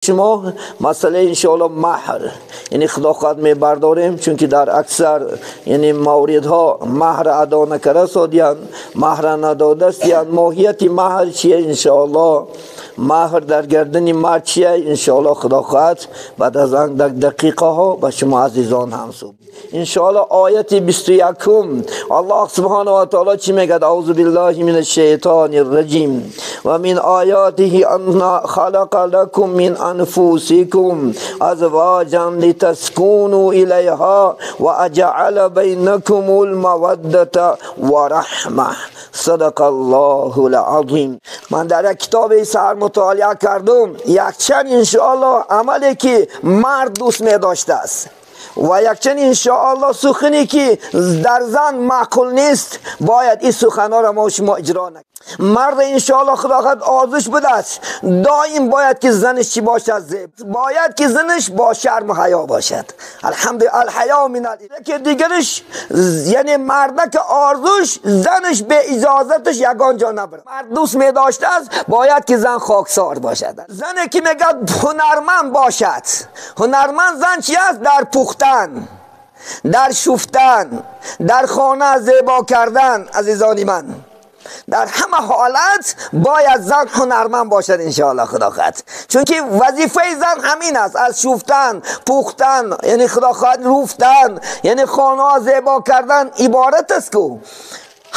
Шумо масъала иншоаллоҳ маҳр, яъне худо хоҳад мебардорем, чунки дар аксар яъне мавридҳо маҳр адо накарда содиян, маҳр надодастиян. Моҳияти маҳр чие иншоаллоҳ? Маҳр дар гардани мард чие иншоаллоҳ худо хоҳад баъд аз он дақиқаҳо ба шумо азизон ҳам сӯ. Иншоаллоҳ ояти 21 Аллоҳ субҳонаҳу ва таъоло чӣ мегӯяд? Аъузу биллаҳи минаш шайтонир раҷим ва мин оятиҳи ан халақа лакум мин анфусикум азваҷан литаскуну илайҳа ва аҷъала байнакумул маваддата ва раҳма. Садақаллоҳул азим. Ман дар як китоби сар мутолиа кардам, якчанд иншоаллоҳ амале ки мард дӯст медоштааст ва якчанд иншоаллоҳ сухане ки дар зан маъқул нест, бояд ин суханҳоро мо шумо иҷро накунем. Мард иншоаллоҳ худо хоҳад орзуш будааст, доим бояд ки занаш чӣ бошад? Зеб бояд ки занаш бо шарму ҳаё бошад. Алҳамдулиллаҳ, алҳаё минал. Яке дигараш яъне марда ки орзуш занаш бе иҷозаташ ягон ҷо набарад. Мард дӯст медоштааст, бояд ки зан хоксор бошад. Зане ки мегӯяд ҳунарманд бошад. Ҳунарманд зан чи аст? Дар пухтан, дар шуфтан, дар хона зебо кардан. Азизони ман, дар ҳама ҳолат бояд зан ҳунарманд бошад иншоаллоҳ худо хоҳад, чунки вазифаи зан ҳамин аст: аз шуфтан, пухтан, яъне худо хоҳад руфтан, яъне хона зебо кардан иборат аст ку.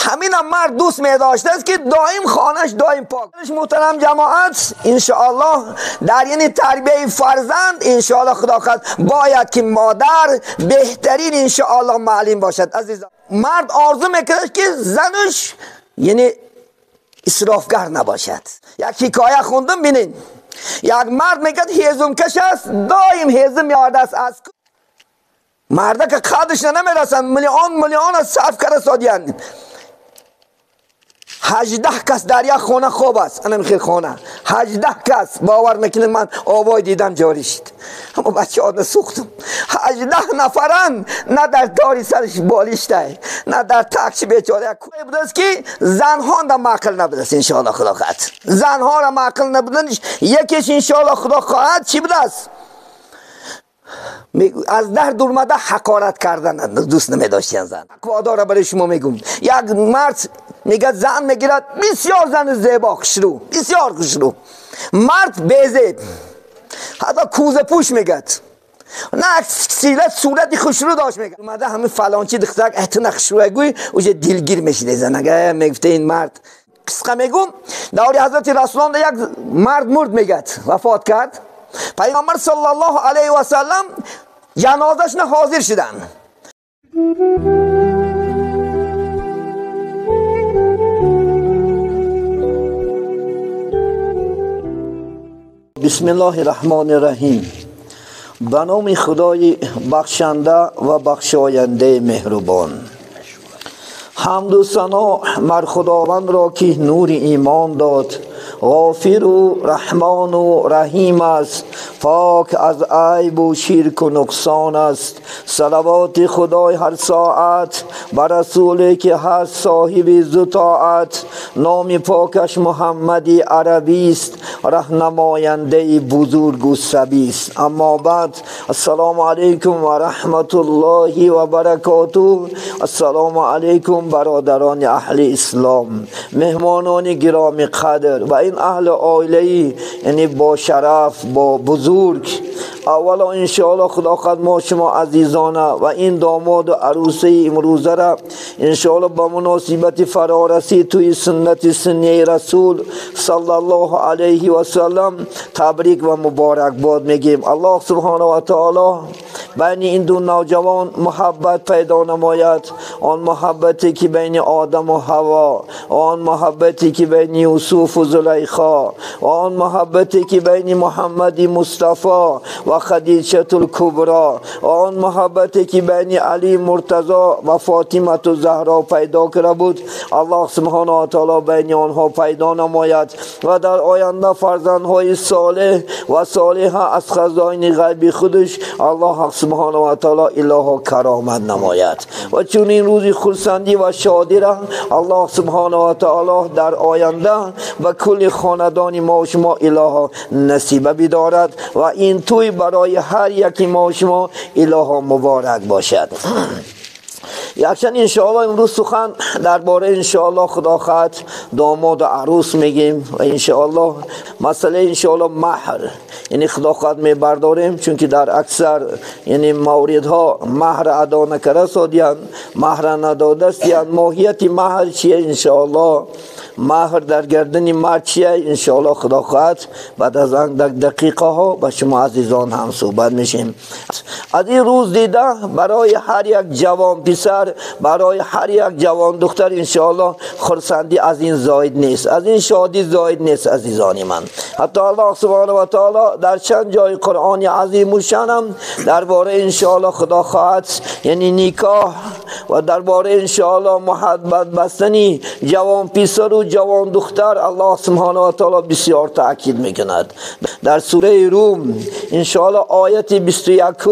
Ҳаминам мард дӯст медоштааст ки доим хонаш доим пок. Муҳтарам ҷамоат, иншоаллоҳ дар яъне тарбияи фарзанд иншоаллоҳ худо хоҳад бояд ки модар беҳтарин иншоаллоҳ муаллим бошад. Азизон, мард орзу мекунад ки занаш яъне исрофгар набошад. Як ҳикоя хондам, бинед. Як мард мегӯяд ҳезумкаш аст, доим ҳезум меовардааст аз марда ки қадраш намерасанд, миллион миллион сарф карда содиянд. 18 кас дар як хона хоб аст. Анам хел хона 18 кас, бовар мекунед, ман овой дидам ҷорӣ шуд, ҳама бачаҳо сӯхтам. 18 нафаран, на дар дори сараш болиштай, на дар такчи бечора. Як кӯе будааст ки занҳо да маъқул набудааст иншоаллоҳ худо хоҳад. Занҳоро маъқул набуданаш якеш иншоаллоҳ худо хоҳад чӣ будааст? Аз дар дурмада ҳақорат кардан дӯст намедоштиян зан. Тақводорро барои шумо мегӯм. Як мард мегӯяд зан мегирад, бисёр зани зебо, хушрӯ, бисёр хушрӯ. Мард безеб, ҳатто кӯзапӯш мегӯяд. На сила сурати хушрӯ дошт мегӯяд. Омада ҳамин фалончи духтарак эҳтина хушрӯя гӯй, уже дилгир мешида зан. Ага мегуфта ин мард. Қисқа мегӯм, даври ҳазрати расулон як мард мурд мегӯяд, вафот кард. Пайғамбар саллаллоҳу алайҳи васаллам ҷанозашна ҳозир шуданд. Бисмиллоҳи раҳмони раҳим. Ба номи Худои бахшанда ва бахшояндаи меҳрубон. Ҳамду сано бар Худовандро ки нури имон дод, ғофиру раҳмону раҳим аст, пок аз айбу ширку нуқсон аст. Салавоти Худои ҳар соат ба расуле ки ҳаст соҳиби зутоат, номи покаш Муҳаммади арабист, раҳнамояндаи бузургу сабист. Аммо баъд, ассалому алайкум ва раҳматуллоҳи ва баракотуҳ. Ассалому алайкум бародарони аҳли ислом, меҳмонони гироми қадр ва ин аҳли оилаи яъне бо шараф, бо бузург. Аввало иншоаллоҳ худо хоҳад мо шумо азизона ва ин домоду арӯсаи имрӯзара иншоаллоҳ ба муносибати фарорасӣ тӯи суннати суннияи расул саллаллоҳу алайҳи васаллам табрик ва муборакбод мегӯем. Аллоҳ субҳонаҳу ва таоло байни ин ду навҷавон муҳаббат пайдо намояд, он муҳаббате ки байни Одаму Ҳаво, он муҳаббате ки байни Юсуфу Зулайхо, он муҳаббате ки байни Муҳаммади Мустафо ва Хадичатул Кубро, он муҳаббате ки байни Али Муртазо ва Фотимату Заҳро пайдо карда буд, Аллоҳ субҳонаҳу ва таоло байни онҳо пайдо намояд ва дар оянда фарзандҳои солеҳ ва солиҳа аз хазоини ғайби худаш Аллоҳ سبحانه و تعالی الها کرامت نماید و چون این روز خرسندی و شادی را الله سبحانه و تعالی در آینده و کل خاندان ما و شما الها نصیبه بدارد و این توی برای هر یکی ما و شما الها مبارک باشد. یکچند انشاءالله امروز سخن درباره انشاءالله خدا خواهد داماد و عروس میگیم و انشاءالله مسئله انشاءالله مهر، یعنی خدا خواهد میبرداریم، چون که در اکثر یعنی موردها مهر ادا نکرده سادیان، مهر نداده استیان. ماهیت مهر چیه؟ انشاءالله مهر در گردن مرد چیه؟ انشاءالله خدا خواهد بعد از آن دقیقه ها با شما عزیزان هم صحبت میشیم. از این روز دیده برای هر یک جوان پسر، برای هر یک جوان دختر انشاءالله خرسندی از این زاید نیست، از این شادی زاید نیست عزیزان من. حتی الله سبحانه و تعالی در چند جای قرآن عظیم الشان درباره انشاءالله خدا خواهد یعنی نکاح و درباره انشاءالله محبت بستنی جوان پسر و جوان دختر الله سبحانه و تعالی بسیار تاکید میکند. در سوره روم انشاءالله آیت 21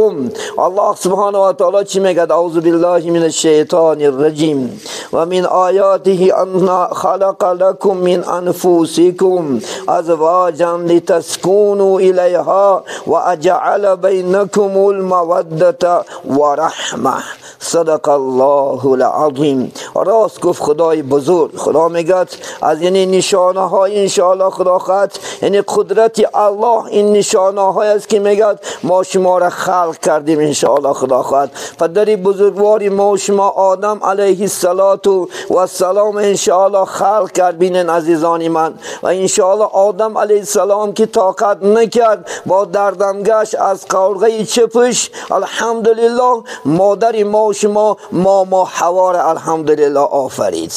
الله سبحانه و تعالی چی میگه؟ اعوذ بالله من الشیطان الرجیم و من آیاته ان خلق لكم من انفسکم ازواجا لتسكنوا الیها و اجعل بینکم الموده و رحمه. صدق الله العظیم. راست گفت خدای بزرگ. خدا میگه از یعنی نشانه های انشاءالله خدا خواهد یعنی قدرت الله این نشانه های است که میگه ما شما را خلق کردیم انشاءالله خدا خواهد. پدر بزرگواری ما شما آدم علیه السلام انشاءالله خلق کرد. بینن عزیزان من، و انشاءالله آدم علیه السلام که طاقت نکرد با دردمگش از قورغه چپش، الحمدلله مادر ما شما ما حوا را الحمدلله آفرید.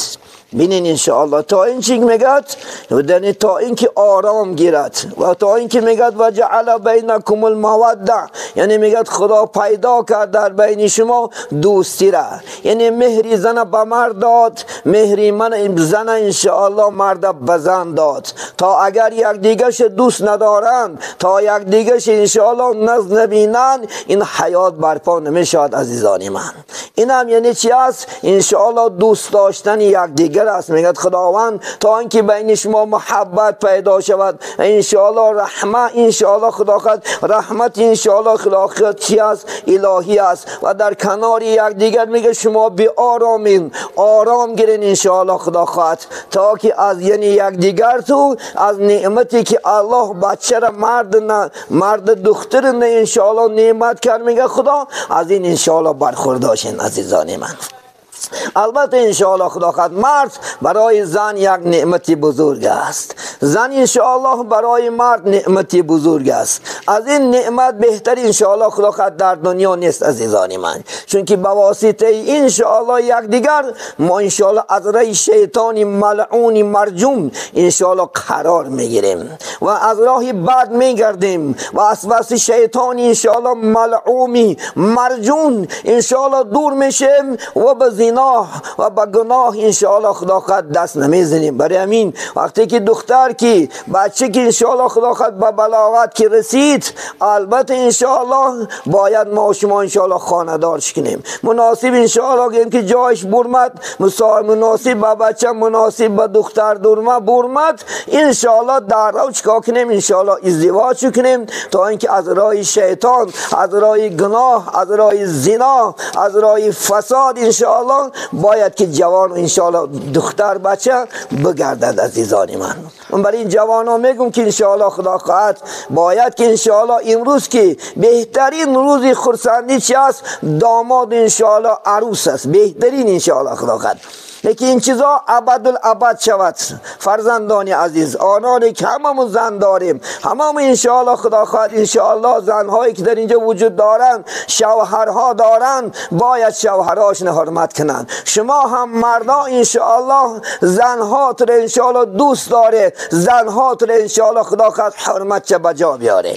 بینین انشاءالله تا این چی میگد؟ یعنی تا اینکه آرام گیرد و تا اینکه میگد و جعل بینکم الموده، یعنی میگد خدا پیدا کرد در بین شما دوستی را، یعنی مهری زن به مرد داد، مهری من زن انشاءالله مرد به زن داد، تا اگر یک دیگرش دوست ندارند، تا یک دیگرش انشاءالله نزد نبینند، این حیات برپا نمیشود عزیزان من. این هم یعنی چی است؟ انشاءالله دوست داشتن یک دیگر است. میگه خداوند تا اینکه بین شما محبت پیدا شود، انشاءالله رحمه، انشاءالله خدا خواهد رحمت، انشاءالله خدا خواهد چی است؟ الهی است. و در کنار یک دیگر میگه شما بی آرامین، آرام گیرین انشاءالله خدا خواهد، تا که از یعنی یک دیگر تو از نعمتی که الله بچه را مرد نه مرد دختر نه انشاءالله نعمت کرد، میگه خدا از این انشاءالله برخوردار شین عزیزان من. البته انشاءالله خدا خواهد مرد برای زن یک نعمت بزرگ است، زن انشاءالله برای مرد نعمت بزرگ است. از این نعمت بهتر انشاءالله خدا خواهد در دنیا نیست عزیزان من، چون که به واسطه انشاءالله یک دیگر ما انشاءالله از راه شیطان ملعون مرجوم انشاءالله قرار میگیریم و از راه بد میگردیم و از واسطه شیطان انشاءالله ملعومی مرجون انشاءالله دور میشیم و به زنا و با گناه انشاءالله خدا خواهد دست نمیزنیم. برای همین وقتی که دختر کی بچه که انشاءالله خدا خواهد به بلاغت که رسید، البته انشاءالله باید ما شما انشاءالله خانه دارش کنیم، مناسب انشاءالله که جایش برمد، مناسب به بچه، مناسب به دختر دورمه برمد، انشاءالله در رو چیکار کنیم؟ انشاءالله ازدواج کنیم تا اینکه از راه شیطان، از راه گناه، از راه زنا، از راه فساد انشاءالله باید که جوان انشاءالله دختر بچه بگردد عزیزان من. من برای این جوان ها میگم که انشاءالله خدا خواهد باید که انشاءالله امروز که بهترین روز خرسندی چی است؟ داماد انشاءالله عروس است، بهترین انشاءالله خدا خواهد. لیکن این چیزا ابدالابد شود فرزندان عزیز، آنانی که هممون زن داریم، هممون انشاءالله خدا خواهد انشاءالله زنهایی که در اینجا وجود دارند، شوهرها دارند، باید شوهرهاشون حرمت کنند. شما هم مردا انشاءالله زنهات را انشاءالله دوست داره، زنهات را انشاءالله خدا خواهد حرمت چه بجا بیاره.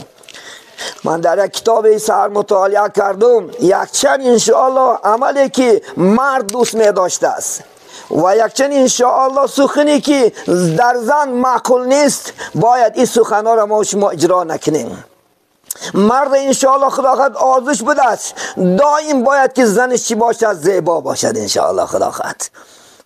من در یک کتاب سر مطالعه کردم، یک چند انشاءالله عملی که مرد دوست می داشته است و یک چند انشاءالله سخنی که در زن معقول نیست، باید این سخنها را ما شما اجرا نکنیم. مرد انشاءالله خدا خواهد آرزوش بوده است دائم باید که زنش چی باشد؟ زیبا باشد انشاءالله خدا خواهد.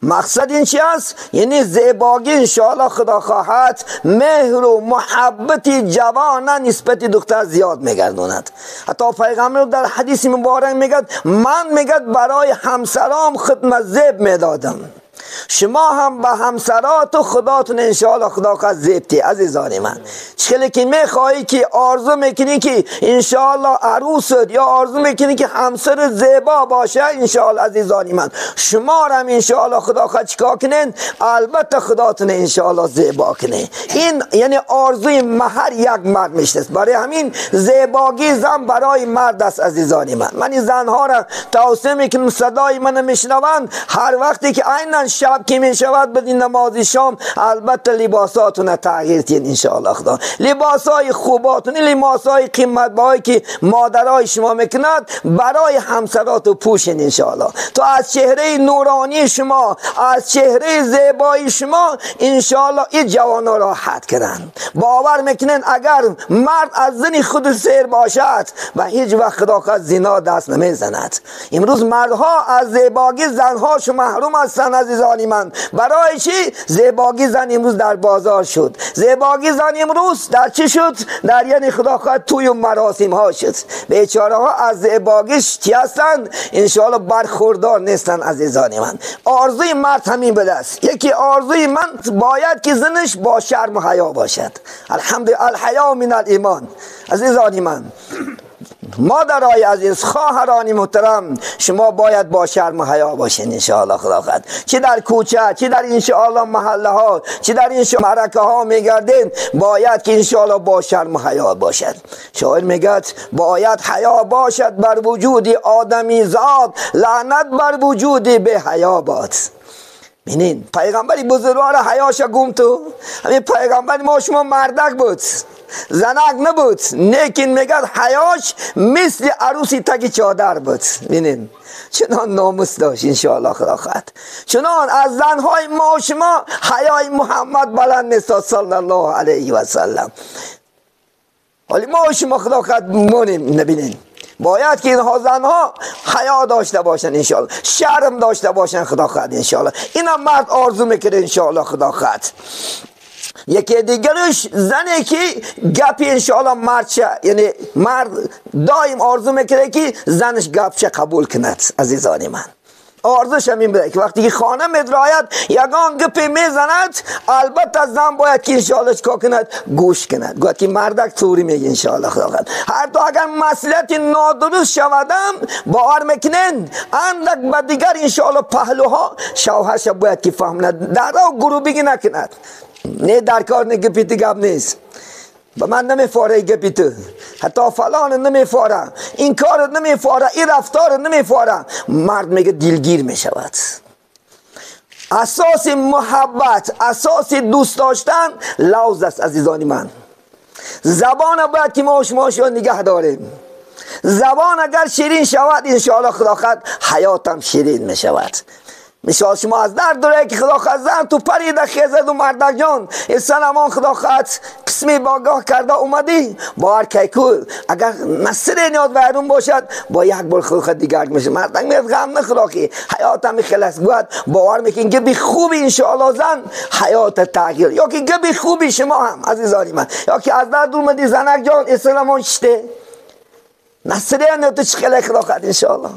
مقصد این چی است؟ یعنی زیباگی انشاءالله خدا خواهد مهر و محبت جوان نسبت دختر زیاد میگرداند. حتی پیغمبر در حدیث مبارک میگد من میگد برای همسرام خدمت زیب میدادم، شما هم به همسرات و خداتون انشاءالله خدا خواهد زیبتی. عزیزان من چخلی که میخواهی که آرزو میکنی که انشاءالله عروست یا آرزو میکنی که همسر زیبا باشه، انشاءالله عزیزان من شما هم انشاءالله خدا خواهد چیکار کنین؟ البته خداتون انشاءالله زیبا کنه. این یعنی آرزوی مهر یک مرد میشه. برای همین زیباگی زن برای مرد است عزیزان من. من این زنها را توصیه میکنم صدای من میشنوند، هر وقتی که عینا شب که می شود بدین نماز شام البته لباساتون تغییر تین انشاءالله خدا، لباسای خوباتون، لباسای قیمت بهایی که مادرای شما میکند برای همسرات پوشین انشاءالله، تا از چهره نورانی شما، از چهره زیبایی شما انشاءالله این جوانا راحت کنند. باور میکنن اگر مرد از زن خود سیر باشد و هیچ وقت خدا خواهد زنا دست نمیزند. امروز مردها از زیبایی زنهاش محروم هستند عزیزان من. برای چی؟ زیباگی زن امروز در بازار شد، زیباگی زن امروز در چی شد؟ در یعنی خدا خواهد توی مراسم ها شد. بیچاره ها از زیباگیش چی هستند؟ انشاءالله برخوردار نیستن عزیزان من. آرزوی مرد همین بوده است. یکی آرزوی من باید که زنش با شرم و حیا باشد. الحمدلله الحیا من الایمان. عزیزان من، مادرای عزیز، خواهران محترم، شما باید با شرم و حیا باشین انشاءالله خدا خواهد. چه در کوچه، چه در انشاءالله محله ها، چه در این معرکه ها میگردین، باید که انشاءالله با شرم و حیا باشد. شاعر میگه باید حیا باشد بر وجود آدمی زاد، لعنت بر وجود به حیا باد. ببینین پیغمبری بزرگوار حیاش گم تو، همین پیغمبر ما شما مردک بود، زنک نبود، لیکن میگه حیاش مثل عروسی تک چادر بود. ببینین چنان ناموس داشت انشاءالله خدا خواهد. چنان از زنهای ما شما حیای محمد بلند نیست صلی الله علیه و سلم. ولی ما شما خدا خواهد مونیم. نبینین باید که اینها زنها حیا داشته باشن انشاءالله، شرم داشته باشن خدا خواهد انشاءالله. اینا مرد آرزو میکنه انشاءالله خدا خواهد. یکی دیگرش زنی که گپی انشاءالله مرد شه، یعنی مرد دائم آرزو میکنه که زنش گپش قبول کند. عزیزان من آرزوش همین بوده که وقتی که خانه میدراید یگان گپی میزند، البته زن باید که انشاءالله چیکار کند؟ گوش کند. گوید که مردک توری میگه انشاءالله خدا خواهد. حتی اگر مسئلت نادرست شودم باور میکنن اندک به دیگر انشاءالله پهلوها شوهرش باید که فهمند، در او گروبگی نکند. نه در کار نه گپی تو گپ نیست، به من نمیفاره گپی تو، حتی فلان نمیفاره، این کار نمیفاره، این رفتار نمیفاره. مرد میگه دلگیر میشود. اساس محبت، اساس دوست داشتن لوز است عزیزان من. زبان باید که ما شما نگه داریم. زبان اگر شیرین شود انشاءالله خدا خواهد حیاتم شیرین میشود. مثال شما از در دوره که خدا خواهد زن تو پریده خیزد و مردک جان سلمان خدا خواهد قسمی باگاه کرده اومدی با هر کیکو اگر نصر نیاد ویرون باشد با یک بار خدا خواهد دیگر میشه. مردک میاد غم نخورا که حیات هم خلص بود. باور میکن که بی خوبی انشاءالله زن حیات تغییر، یا که بی خوبی شما هم عزیزانی من، یا که از در دور اومدی زنک جان سلمان شده نصر نیاد تو چه خیلی خدا خواهد انشاءالله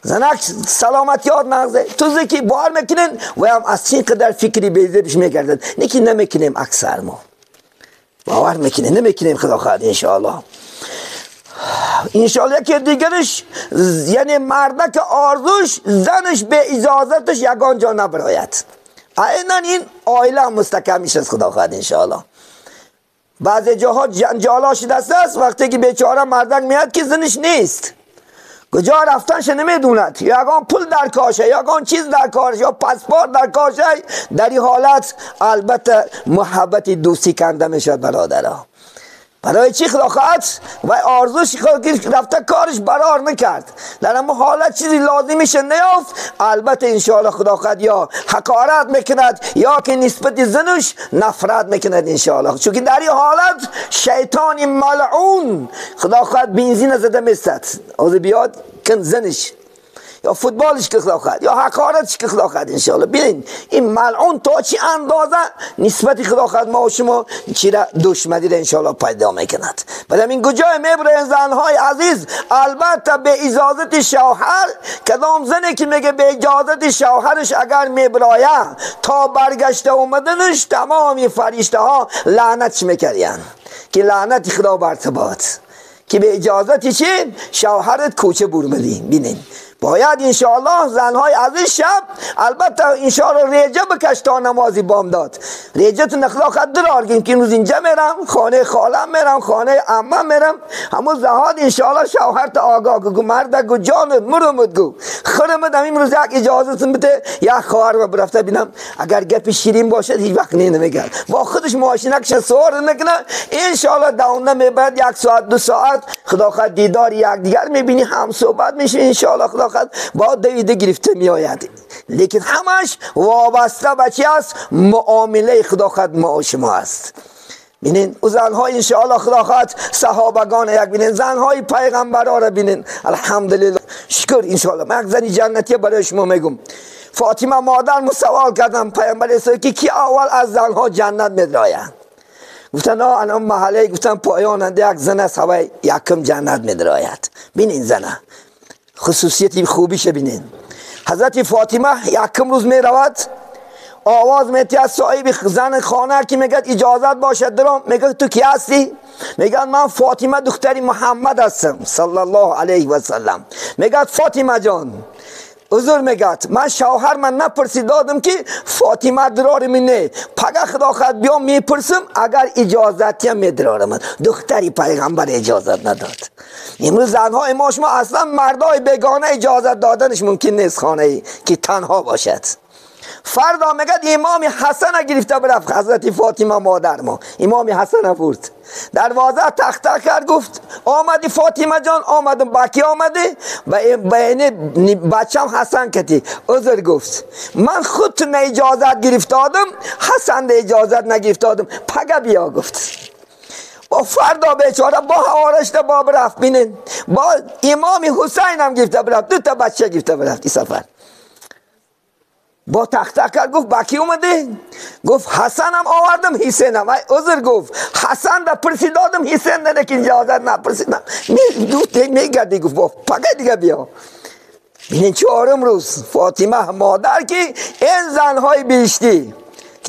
زنک سلامت یاد نغزه تو که بار میکنن و هم از چین قدر فکری بیزه بش میگردد. نیکی نمیکنیم اکثر ما باور میکنیم نمیکنیم خدا خواهد انشاءالله. انشاءالله که دیگرش یعنی مردک آرزوش زنش به اجازتش یگان جا نبراید. عینا این آیله مستحکم میشه از خدا خواهد انشاءالله. بعضی جاها جنجالا شده است وقتی که بیچاره مردک میاد که زنش نیست، کجا رفتنش نمیدوند، یگان پول در کارشه، یگان چیز در کارشه، یا پاسپورت در کارشه. در این حالت البته محبت دوستی کنده میشد برادرها. برای چی خدا خواهد و آرزوش رفته کارش برار نکرد، در اما حالت چیزی لازمیش نیافت، البته انشاءالله خدا خواهد یا حقارت میکند یا که نسبت زنش نفرت میکند انشاءالله. چون که در این حالت شیطان ملعون خدا خواهد بنزین زده میستد از بیاد کن زنش یا فوتبالش که خدا خواهد یا حقارتش که خدا خواهد انشاءالله. ببین این ملعون تا چی اندازه نسبت خدا خواهد ما و شما چی را دشمنی را انشاءالله پیدا میکند. برای این کجای میبره زنهای عزیز، البته به اجازت شوهر، کدام زنی که میگه به اجازت شوهرش اگر میبرایه تا برگشته اومدنش تمام فرشته ها لعنتش میکردن که لعنت خدا بر تو باد که به اجازت چی شوهرت کوچه برمدی. ببینین باید انشاءالله زنهای عزیز شب البته انشاءالله ریجه بکش تا نمازی بام داد، ریجه تو نخلا خد درارگیم که امروز اینجا میرم خانه خالم میرم خانه عمه میرم، همون زهاد انشاءالله شوهر تا آگاه گو مرد گو جانت مرمد گو خرمد هم امروز یک اجازتون بده یک خواهر و برفته بینم اگر گپ شیرین باشد هیچ وقت نمیگرد با خودش ماشینکش سوار میکنه انشاءالله داونه میبرد یک ساعت دو ساعت خدا خد دیدار یک دیگر میبینی هم صحبت میشه انشاءالله خدا خد با دویده گرفته می آید. لیکن همش وابسته به چی است؟ معامله خدا خد ما و شما است. بینین او زنهای انشاءالله خدا خد صحابگان یک بینین زنهای پیغمبرها را بینین الحمدلله شکر انشاءالله. من یک زنی جنتی برای شما میگم. فاطمه مادر سوال کردم پیغمبر اسلام که کی اول از زنها جنت میدراید؟ گفتن آه الان محله گفتن پایان یک زن است هوای یکم جنت میدراید. بینین زنه خصوصیت خوبیش بینین. حضرت فاطمه یکم روز می رود آواز میتی از صاحب زن خانه که میگه اجازت باشد درام، میگه تو کی هستی؟ میگه من فاطمه دختری محمد هستم صلی الله علیه و سلم. میگه فاطمه جان عذر میگه من شوهر من نپرسید دادم که فاطمه درار من نه، پگه خدا خواهد بیام میپرسم اگر اجازتی میدرار من. دختری پیغمبر اجازت نداد. امروز زنهای ما شما اصلا مردای بیگانه اجازت دادنش ممکن نیست خانه ای که تنها باشد. فردا میگه امام حسن گرفته برفت حضرت فاطمه مادر ما امام حسن برد دروازه تخته کرد گفت آمدی فاطمه جان؟ آمدم. با کی آمدی؟ با بچم حسن کتی. عذر گفت من خود نه اجازت گرفت دادم حسن اجازت نگرفت دادم پگه بیا گفت. با فردا بیچاره با هوارش با برفت بینین با امام حسین هم گرفته برفت دو تا بچه گرفته برفت این سفر. با تخته کرد گفت با کی اومده؟ گفت حسنم آوردم حسینم. عذر گفت حسن دا پرسی دادم حسین نه که اجازت نپرسیدم می میگردی. گفت با پگه دیگه بیا. ببینین چهارم روز فاطمه مادر که این زنهای بهشتی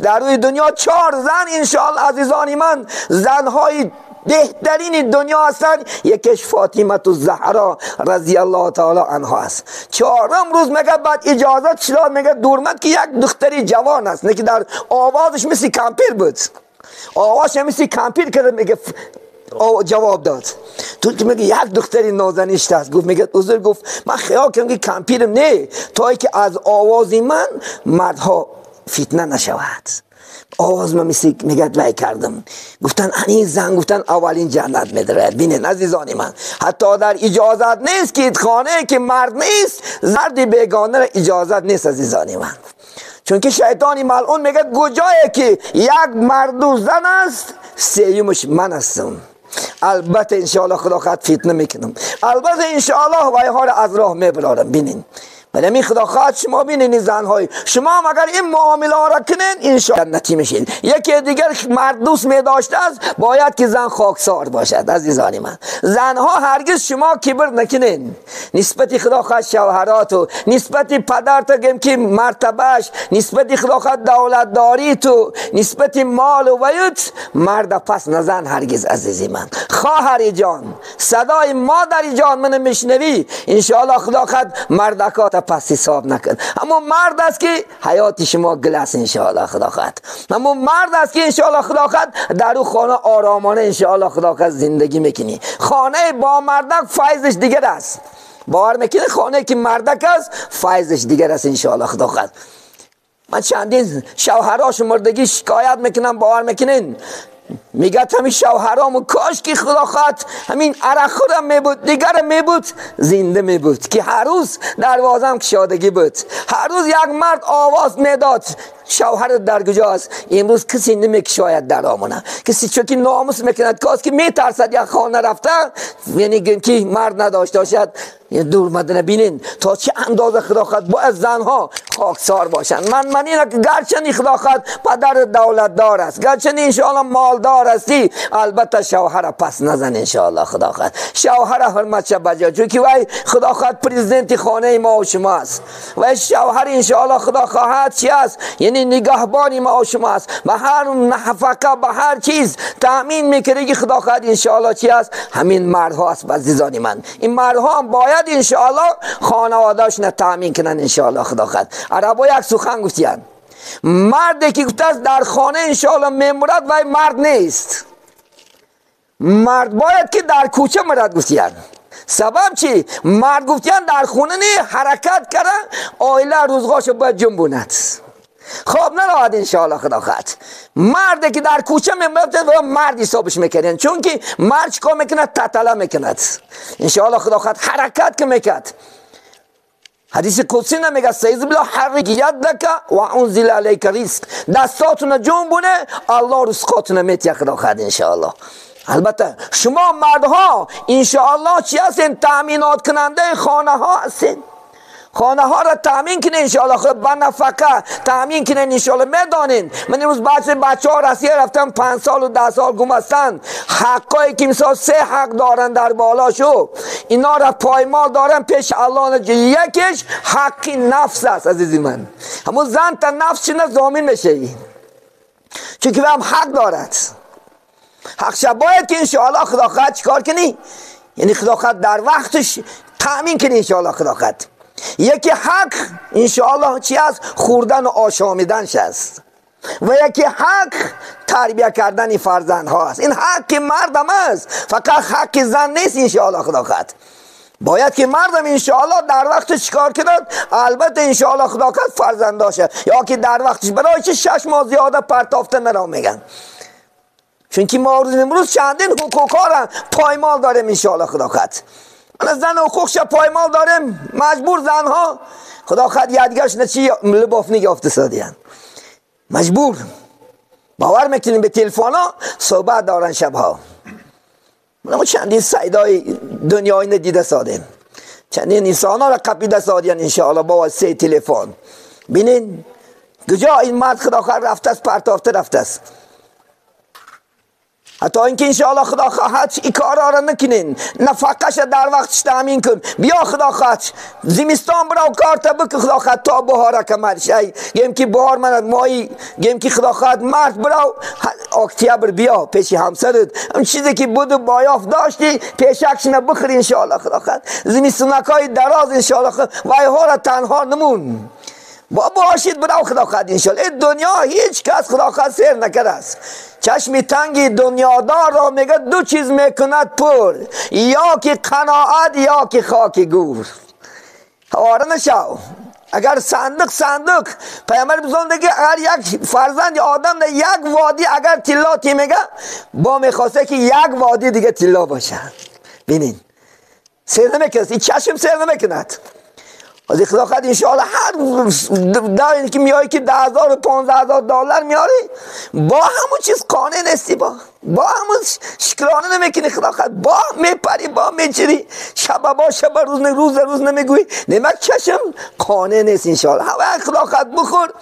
در روی دنیا چهار زن انشاءالله عزیزان من زنهای بهترین دنیا هستند، یکیش فاطمه الزهرا رضی الله تعالی عنها است. چهارم روز میگه بعد اجازت شد میگه دورمد که یک دختری جوان است نه که در آوازش مثل کامپیر بود، آوازش مثل کامپیر کرد میگه جواب داد تو که میگه یک دختری نازنین است. گفت میگه عذر گفت من خیال کردم که کامپیرم نه تا که از آواز من مردها فتنه نشود. آواز من مثل میگه لای کردم. گفتن این زن گفتن اولین جنت میدرد. بینین عزیزان من حتی در اجازت نیست که خانه که مرد نیست زرد بیگانه را اجازت نیست عزیزان من، چون که شیطان ملعون میگه کجایی که یک مرد و زن است سیومش من هستم. البته انشاءالله خدا خواهد فتنه میکنم، البته انشاءالله وای ها را از راه میبرارم. بینین ولی خدا خواهد شما بینین زنهای شما هم اگر این معامله ها را کنین انشاءالله جنتی میشین. یکی دیگر مرد دوست می داشته است باید که زن خاکسار باشد. عزیزان من زنها هرگز شما کبر نکنین نسبت خدا خواهد شوهرات و نسبت پدر تا گم که مرتبهش نسبت خدا خواهد دولت داری تو نسبت مال و ویوت مرد پس نزن هرگز. عزیزی من خواهر جان صدای مادر جان من میشنوی انشاءالله خدا خواهد مردکات پس حساب نکن. اما مرد است که حیات شما گلس انشاءالله خدا خواهد، اما مرد است که انشاءالله خدا خواهد در او خانه آرامانه انشاءالله خدا خواهد زندگی میکنی. خانه با مردک فیضش دیگر است، باور میکنی خانه که مردک است فیضش دیگر است انشاءالله خدا خواهد. من چندین شوهراش مردگی شکایت میکنم باور میکنین میگه همین شوهرامو کاش که خدا خواهد همین عرق خورم میبود، دیگر میبود، زنده میبود، که هر روز دروازم کشادگی بود، هر روز یک مرد آواز میداد شوهر در کجاست. امروز کسی نمیکشاید در آمونه، کسی چون ناموس میکند، کاش که میترسد یک خانه رفته، یعنی که مرد نداشته باشد دور مدنه. بینین تا چه اندازه خدا خواهد باید زنها خاکسار باشند. من اینه که گرچه خدا خواهد پدر دولت دار است، گرچه انشاءالله مالدار هستی، البته شوهر پس نزن انشاءالله خدا خواهد شوهر حرمت شه بجا، چون که وای خدا خواهد پرزیدنت خانه ما و شما است، و شوهر انشاءالله خدا خواهد چی است، یعنی نگهبان ما و شما است، به هر نفقه به هر چیز تامین میکنه که خدا خواهد انشاءالله چی است، همین مردها است. عزیزان من این مردها هم باید انشاءالله خانواده‌شون تامین کنن انشاءالله خدا خواهد. عربا یک سخن گفتن، مردی که گفته است در خانه انشاءالله میمرد وای مرد نیست، مرد باید که در کوچه مرد گفتن. سبب چی؟ مرد گفتن در خونه نی حرکت کرده، آیله روزگارش باید جنبوند، خواب نراحت انشاءالله خدا خواهد. مردی که در کوچه میمرد و مرد حسابش میکنن، چون که مرد چیکار میکند؟ تتله میکند انشاءالله خدا خواهد، حرکت که میکرد. حدیث قدسی نمیگه سید بلا حرک یدک و انزل علیک رزق، دستاتون جنبونه الله رزقاتون میته خدا خواهد انشاءالله. البته شما مردها انشاءالله چی هستین؟ تامینات کننده خانه ها هستین، خانه ها را تامین کنین انشاءالله خود با نفقه تامین کنین انشاءالله. میدانین من امروز بچه ها رسیه رفتن 5 سال و 10 سال گم هستن، حقایی که مثال 3 حق دارن در بالا شو، اینا را پایمال دارن پیش الله. یکیش حق نفس است عزیزی من، همون زن تا نفس نه ضامن میشه، چون که هم حق دارد، حق باید که انشاءالله خدا خواهد چیکار کنی، یعنی خدا خواهد در وقتش تامین کنی انشاءالله خدا خواهد. یکی حق انشاءالله چی است؟ خوردن و آشامیدنش است، و یکی حق تربیه کردن فرزندها است. این حق مردم است، فقط حق زن نیست انشاءالله خدا خواهد. باید که مردم انشاءالله در وقت چیکار کند؟ البته انشاءالله خدا خواهد فرزنداشه، یا که در وقتش برای چه 6 ماه زیاده پرتافته نرا میگن، چون که ما روز امروز چندین حقوق را پایمال داریم انشاءالله خدا خواهد. من زن حقوقش پایمال داریم، مجبور زنها خدا خواهد یادگارش نچی لباف نیافته سادیان، مجبور باور میکنیم به تلفن ها صحبت دارن شبها. ما چندین سیدای دنیای ندیده سادیم، چندین انسان ها را قپیده سادیان انشاءالله با واسطه تلفن. بینین کجا این مرد خدا خواهد رفته است، پرتافته رفته است. حتی اینکه انشاءالله خدا خواهد این کارا را نکنین، نفقهش در وقتش تامین کن، بیا خدا خواهد زمستان برو کارت بکن خدا خواهد تا بهار کمرش، ای گیم که بهار من مایی گیم که خدا خواهد مرد برو اکتبر بیا پیش همسرت، هم چیزی که بود و بایافت داشتی پیشکش نبخری انشاءالله خدا خواهد. زمستانکای دراز انشاءالله وای ها را تنها نمون با باشید برو خدا خواهد انشاءالله. این دنیا هیچ کس خدا خواهد سیر نکرده است. چشم تنگی دنیادار را میگه دو چیز میکند پر، یا که قناعت یا که خاک گور. آره نشو اگر صندوق پیامبر بزرگ اگر یک فرزند آدم در یک وادی اگر طلا تی میگه با میخواسته که یک وادی دیگه طلا باشه. ببینین سیر نمیکند، این چشم سیر نمیکند. از خدا خواهد انشاءالله هر دایی که میایی که 10,000 و 15,000 دلار میاری با همون چیز قانع نیستی، با همون شکرانه نمیکنی خدا خواهد، با میپری با میچری شب با شب روز روز روز نمیگویی، نمک چشم قانع نیست انشاءالله. خدا خواهد بخور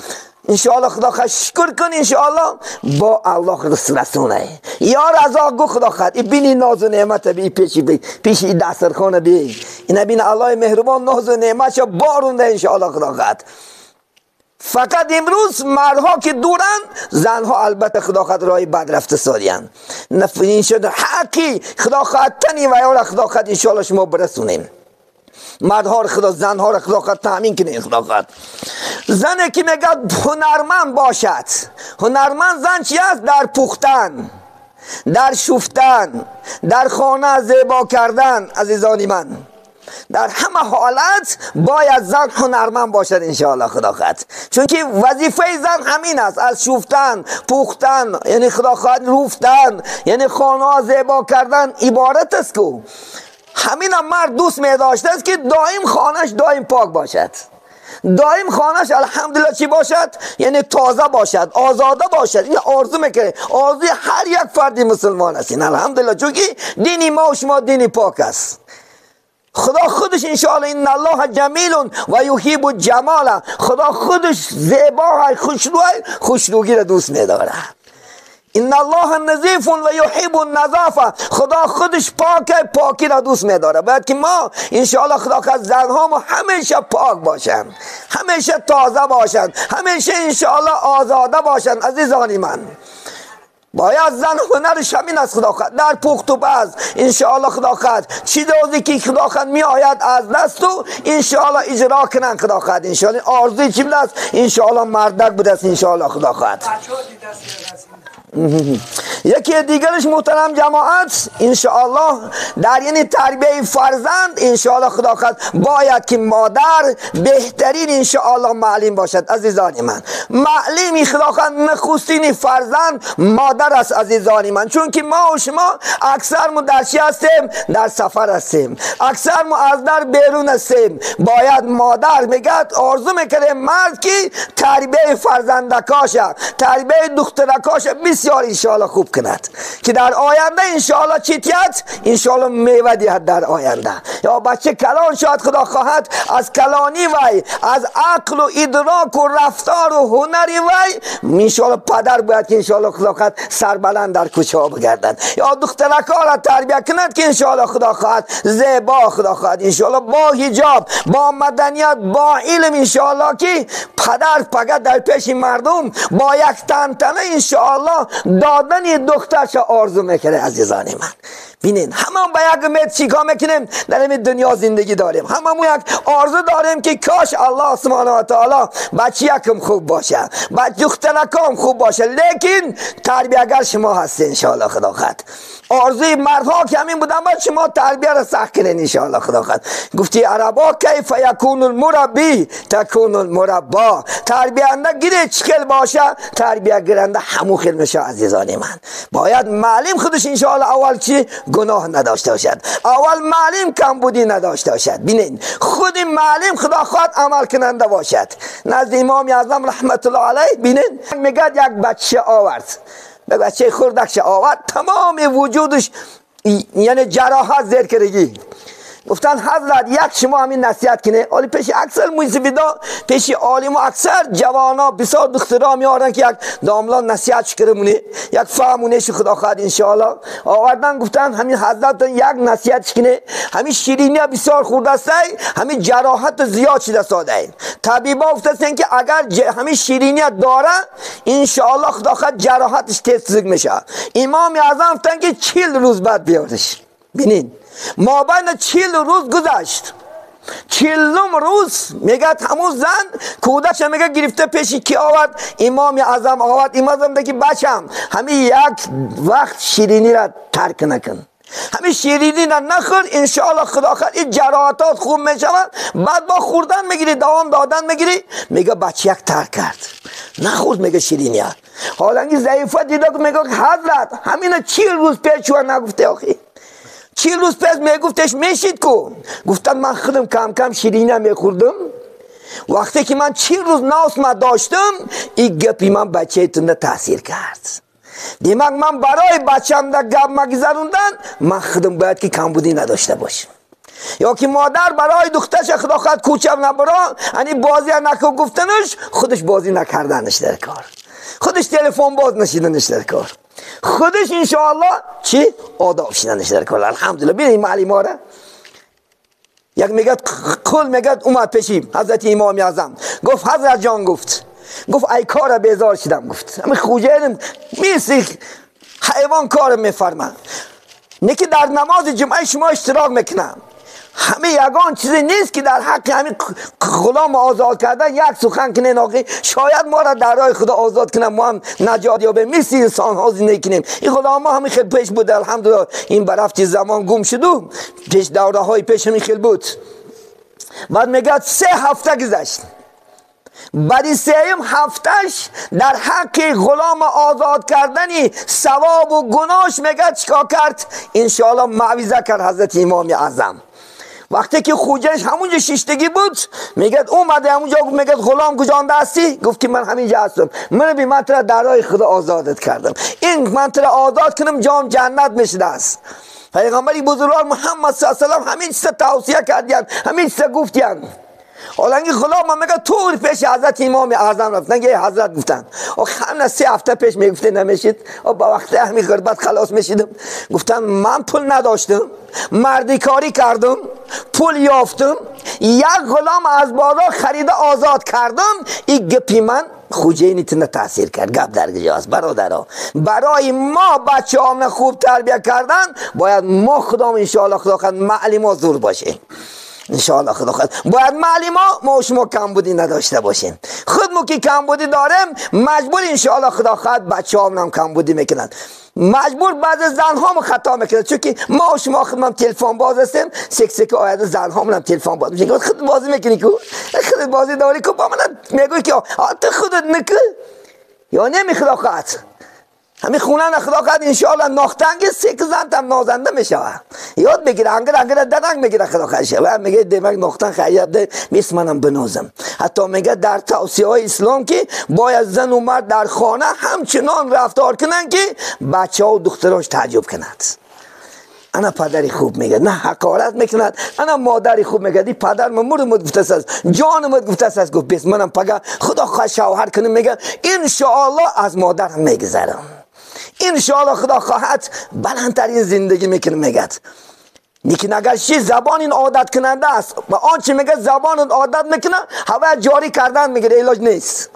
انشاءالله خدا خواهد شکر کن انشاءالله با الله رسونه یا رزاق گو خدا خواهد. این بینی ناز و نعمت بی پیشی بی پیش این دسترخانه بی این بین الله مهربان ناز و نعمت شو بارونده انشاءالله خدا خواهد. فقط امروز مردها که دورن، زنها البته خدا خواهد رای بد رفته سادیان این شد حقی خدا خواهد تنی و یا خدا خواهد انشاءالله شما برسونیم. مردها را خدا زنها را خدا خواهد تامین کنه خدا خواهد. زنی که میگه هنرمند باشد، هنرمند زن چی است؟ در پختن، در شفتن، در خانه زیبا کردن. عزیزانی من در همه حالت باید زن هنرمند باشد انشاءالله خدا خواهد، چون که وظیفه زن همین است، از شفتن، پختن، یعنی خدا خواهد روفتن، یعنی خانه زیبا کردن عبارت است که همین هم مرد دوست می داشته است که دائم خانهش دائم پاک باشد، دائم خانهش الحمدلله چی باشد؟ یعنی تازه باشد، آزاده باشد. این آرزو میکنه، آرزوی هر یک فردی مسلمان است این الحمدلله، چون که دینی ما و شما دینی پاک است. خدا خودش انشاءالله ان الله جمیل و یحب الجمال، خدا خودش زیبا خوشروی، خوشرویی را دوست میداره. ان الله نظیف و یحب النظافه، خدا خودش پاک، پاکی را دوست میداره. باید که ما انشاءالله خدا خواهد زنها ما همیشه پاک باشن، همیشه تازه باشن، همیشه انشاءالله آزاده باشن. عزیزان من، باید زن هنرش همین است خدا خواهد در پخت و پز انشاءالله خدا خواهد چی دوزی که خدا خواهد می آید از دست و انشاءالله اجرا کنن خدا خواهد. انشاءالله آرزوی چی بوده است؟ انشاءالله مردک بوده است انشاءالله خدا خواهد. یکی دیگرش محترم جماعت انشاءالله در یعنی تربیه فرزند انشاءالله خدا خواهد باید که مادر بهترین انشاءالله معلم باشد. عزیزان من، معلمی خدا خواهد نخستین فرزند مادر است عزیزان من، چون که ما و شما اکثر ما در چی هستیم؟ در سفر هستیم، اکثر ما از در بیرون هستیم. باید مادر میگه آرزو میکنه مرد که تربیه فرزندکاشه، تربیه دخترکاشه بسیار انشاءالله خوب کند که در آینده انشاءالله چی تیاد؟ انشاءالله میوه دهد در آینده. یا بچه کلان شاید خدا خواهد از کلانی وی، از عقل و ادراک و رفتار و هنری وی انشاءالله پدر باید که انشاءالله خدا خواهد سربلند در کوچه ها بگردد. یا دخترکا را تربیت کند که انشاءالله خدا خواهد زیبا خدا خواهد انشاءالله با حجاب، با مدنیت، با علم انشاءالله که پدر فقط در پیش مردم با یک تنتنه انشاءالله دادن دخترش آرزو میکنه. عزیزان من، بینین همون با یک امید چیکار میکنیم؟ در این دنیا زندگی داریم، همون یک آرزو داریم که کاش الله سبحانه و تعالی بچه یکم خوب باشه، بچه دخترکم خوب باشه، لیکن تربیه‌گر شما هستین انشاءالله خدا خواهد. آرزوی مردها که همین بودن، باید شما تربیه را سخت کنین انشاءالله خدا خواهد. گفتی عربا کیف یکون المربی تکون المربا، تربیه‌نده گیره چخل باشه، تربیه گیرنده همو خیل میشه. عزیزان من، باید معلم خودش انشاءالله اول چی؟ گناه نداشته باشد، اول معلم کمبودی نداشته باشد. ببینین خود معلم خدا خواهد عمل کننده باشد. نزد امام اعظم رحمت الله علیه ببینین میگه یک بچه آورد، به بچه خردکش آورد، تمام وجودش یعنی جراحت زیر کردگی. گفتن حضرت یک شما همین نصیحت کنه. ولی پیش اکثر موسیقیدا، پیش عالم و اکثر جوانا بسیار دخترا میارن که یک داملا نصیحت کرمونه، یک فهمونه خدا خواهد انشاءالله. آوردن گفتن همین حضرت یک نصیحت کنه، همین شیرینی بسیار خورده است، همین جراحت زیاد شده ساده. طبیبا گفتن که اگر همین شیرینی داره انشاءالله خدا خواهد جراحتش تست میشه. امام اعظم گفتن که 40 روز بعد بیاردش. ببینین ما بین 40 روز گذشت، 40 روز میگه همون زن کودکش میگه گرفته پیشی کی آورد؟ امام اعظم آورد. امام اعظم دیگه بچم همین یک وقت شیرینی را ترک نکن، همین شیرینی را نخور انشاءالله خدا خواهد این جراحات خوب میشود. بعد با خوردن میگیری، دوام دادن میگیری. میگه بچه یک ترک کرد، نخورد میگه شیرینی. حالا این ضعیفه دیده میگه حضرت همین 40 روز پیش نگفته آخی 40 روز پیش میگفتش میشید کو. گفتم من خودم کم کم شیرینی میخوردم، وقتی که من 40 روز ناس داشتم این گپی من بچه تون تاثیر کرد. دیمک من برای بچم در گپ مگذروندن من خودم باید که کمبودی نداشته باشم. یا که مادر برای دخترش خدا خواهد کوچم نبرا یعنی بازی نکن گفتنش، خودش بازی نکردنش در کار، خودش تلفن باز نشیدنش در کار، خودش انشاءالله چی؟ آداب شدنش در کار. الحمدلله ببینید معلم ها را یک میگه قول میگه اومد پیشی حضرت امام اعظم، گفت حضرت جان، گفت ای کار بیزار شدم، گفت همین خوجه میسی حیوان کار میفرمن نه که در نماز جمعه شما اشتراک میکنم، همه یگان چیزی نیست که در حق همین غلام آزاد کردن یک سخن کنه ناقی، شاید ما را در راه خدا آزاد کنه، ما هم نجات یابیم، مثل انسان ها زندگی کنیم. این غلام ها همین خیلی پیش بود الحمدلله، این برفتی زمان گم شد و پیش دوره های پیش همین خیلی بود. بعد میگه 3 هفته گذشت. بعد سیم هفتش در حق غلام آزاد کردنی ثواب و گناش میگه چیکار کرد؟ انشاءالله موعظه کرد حضرت امام اعظم. وقتی که خوجش همونجا شیشتگی بود، میگه اومده همونجا، میگه غلام کجا هستی؟ گفت که من همینجا هستم. من بی من در راه خدا آزادت کردم، این من آزاد کنم جام جنت میشده است. پیغمبری بزرگوار محمد صلی الله علیه و همین چیز توصیه کردن، همین چیز گفتن. حالا غلام میگه طور پیش حضرت امام اعظم رفتن که حضرت گفتن آخه همه 3 هفته پیش میگفته نمیشید و با وقت همین غربت خلاص میشیدم. گفتن من پول نداشتم، مردی کاری کردم، پول یافتم، یک غلام از بازار خریده آزاد کردم. این گپی من خوجینی تاثیر کرد. گپ در کجاست برادرها؟ برای ما بچه آمن خوب تربیه کردن باید ما خدام انشاءالله خدا خواهد معلم زور باشه. انشاءالله خدا خواهد باید معلم ما شما کمبودی نداشته باشیم. خود ما که کمبودی داریم، مجبور انشاءالله خدا خواهد بچه هم کمبودی میکنن. مجبور بعض زن ها خطا میکنن، چون که ما و شما خودم تلفن باز هستیم. سک سک آید زن ها هم تلفن باز میشه. خود بازی میکنی کو خود بازی داری کو با من میگوی که تو خودت نکن یا نمی. خدا خواهد همین خونه خدا خواهد انشاءالله ناختنگ سک زن تم نازنده میشه. یاد بگیر انگر انگر درنگ میگیره. خدا خواهد و میگه دمک ناختن خیلی میس منم بنازم. حتی میگه در توصیه های اسلام که باید زن و مرد در خانه همچنان رفتار کنن که بچه ها و دختراش تعجب کند. انا پدری خوب میگه، نه حقارت میکند. انا مادری خوب میگه، دی پدر من مرمد گفته است، جانم گفته است. گفت بس منم پگه خدا خواه شوهر کنم، میگه انشاءالله از مادرم میگذرم، انشاءالله خدا خواهد بلندترین زندگی میکنه. میگه لیکن اگر شی زبان این عادت کننده است و آنچه میگه زبان عادت میکنه، هوا جاری کردن میگه علاج نیست.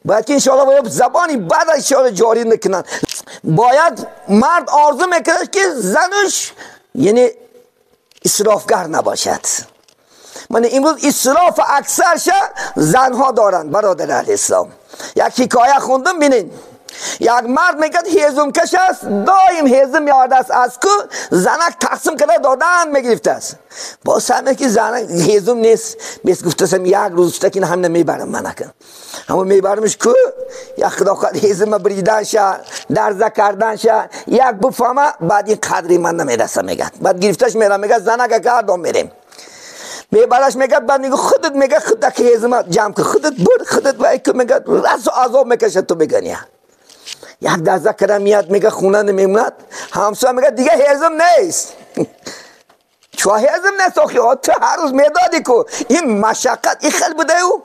باید که انشاءالله باید زبانی بعد انشاءالله جاری نکنن. باید مرد آرزو میکنه که زنش یعنی اسرافگر نباشد. من امروز اسراف اکثرش زنها دارند. برادر اهل اسلام، یک حکایه خوندم، بینین. یک مرد میگه هیزم کش است، دایم هیزم میارده است از کو زنک تقسیم کرده دادن میگرفته است. باز همه که زنک هیزم نیست، بس گفته یک روز که هم نمیبرم منکن همون میبرمش کو یک خدا خواهد هیزم بریدن شه، درزه کردن شه، یک بفهمه بعد این قدری من نمیرسه. میگه بعد گرفتش میرم، میگه زنک کردم میریم میبرش. میگه بعد میگه خودت، میگه خودت که هیزم جمع کن، خودت بر خودت و میگه رس و عذاب میکشه. تو بگنی یک دسته کرده میاد، میگه خونه نمیموند. همسایه میگه دیگه هیزم نیست. چون هیزم نیست آخی تو هر روز میدادی کو این مشقت این خیلی بوده او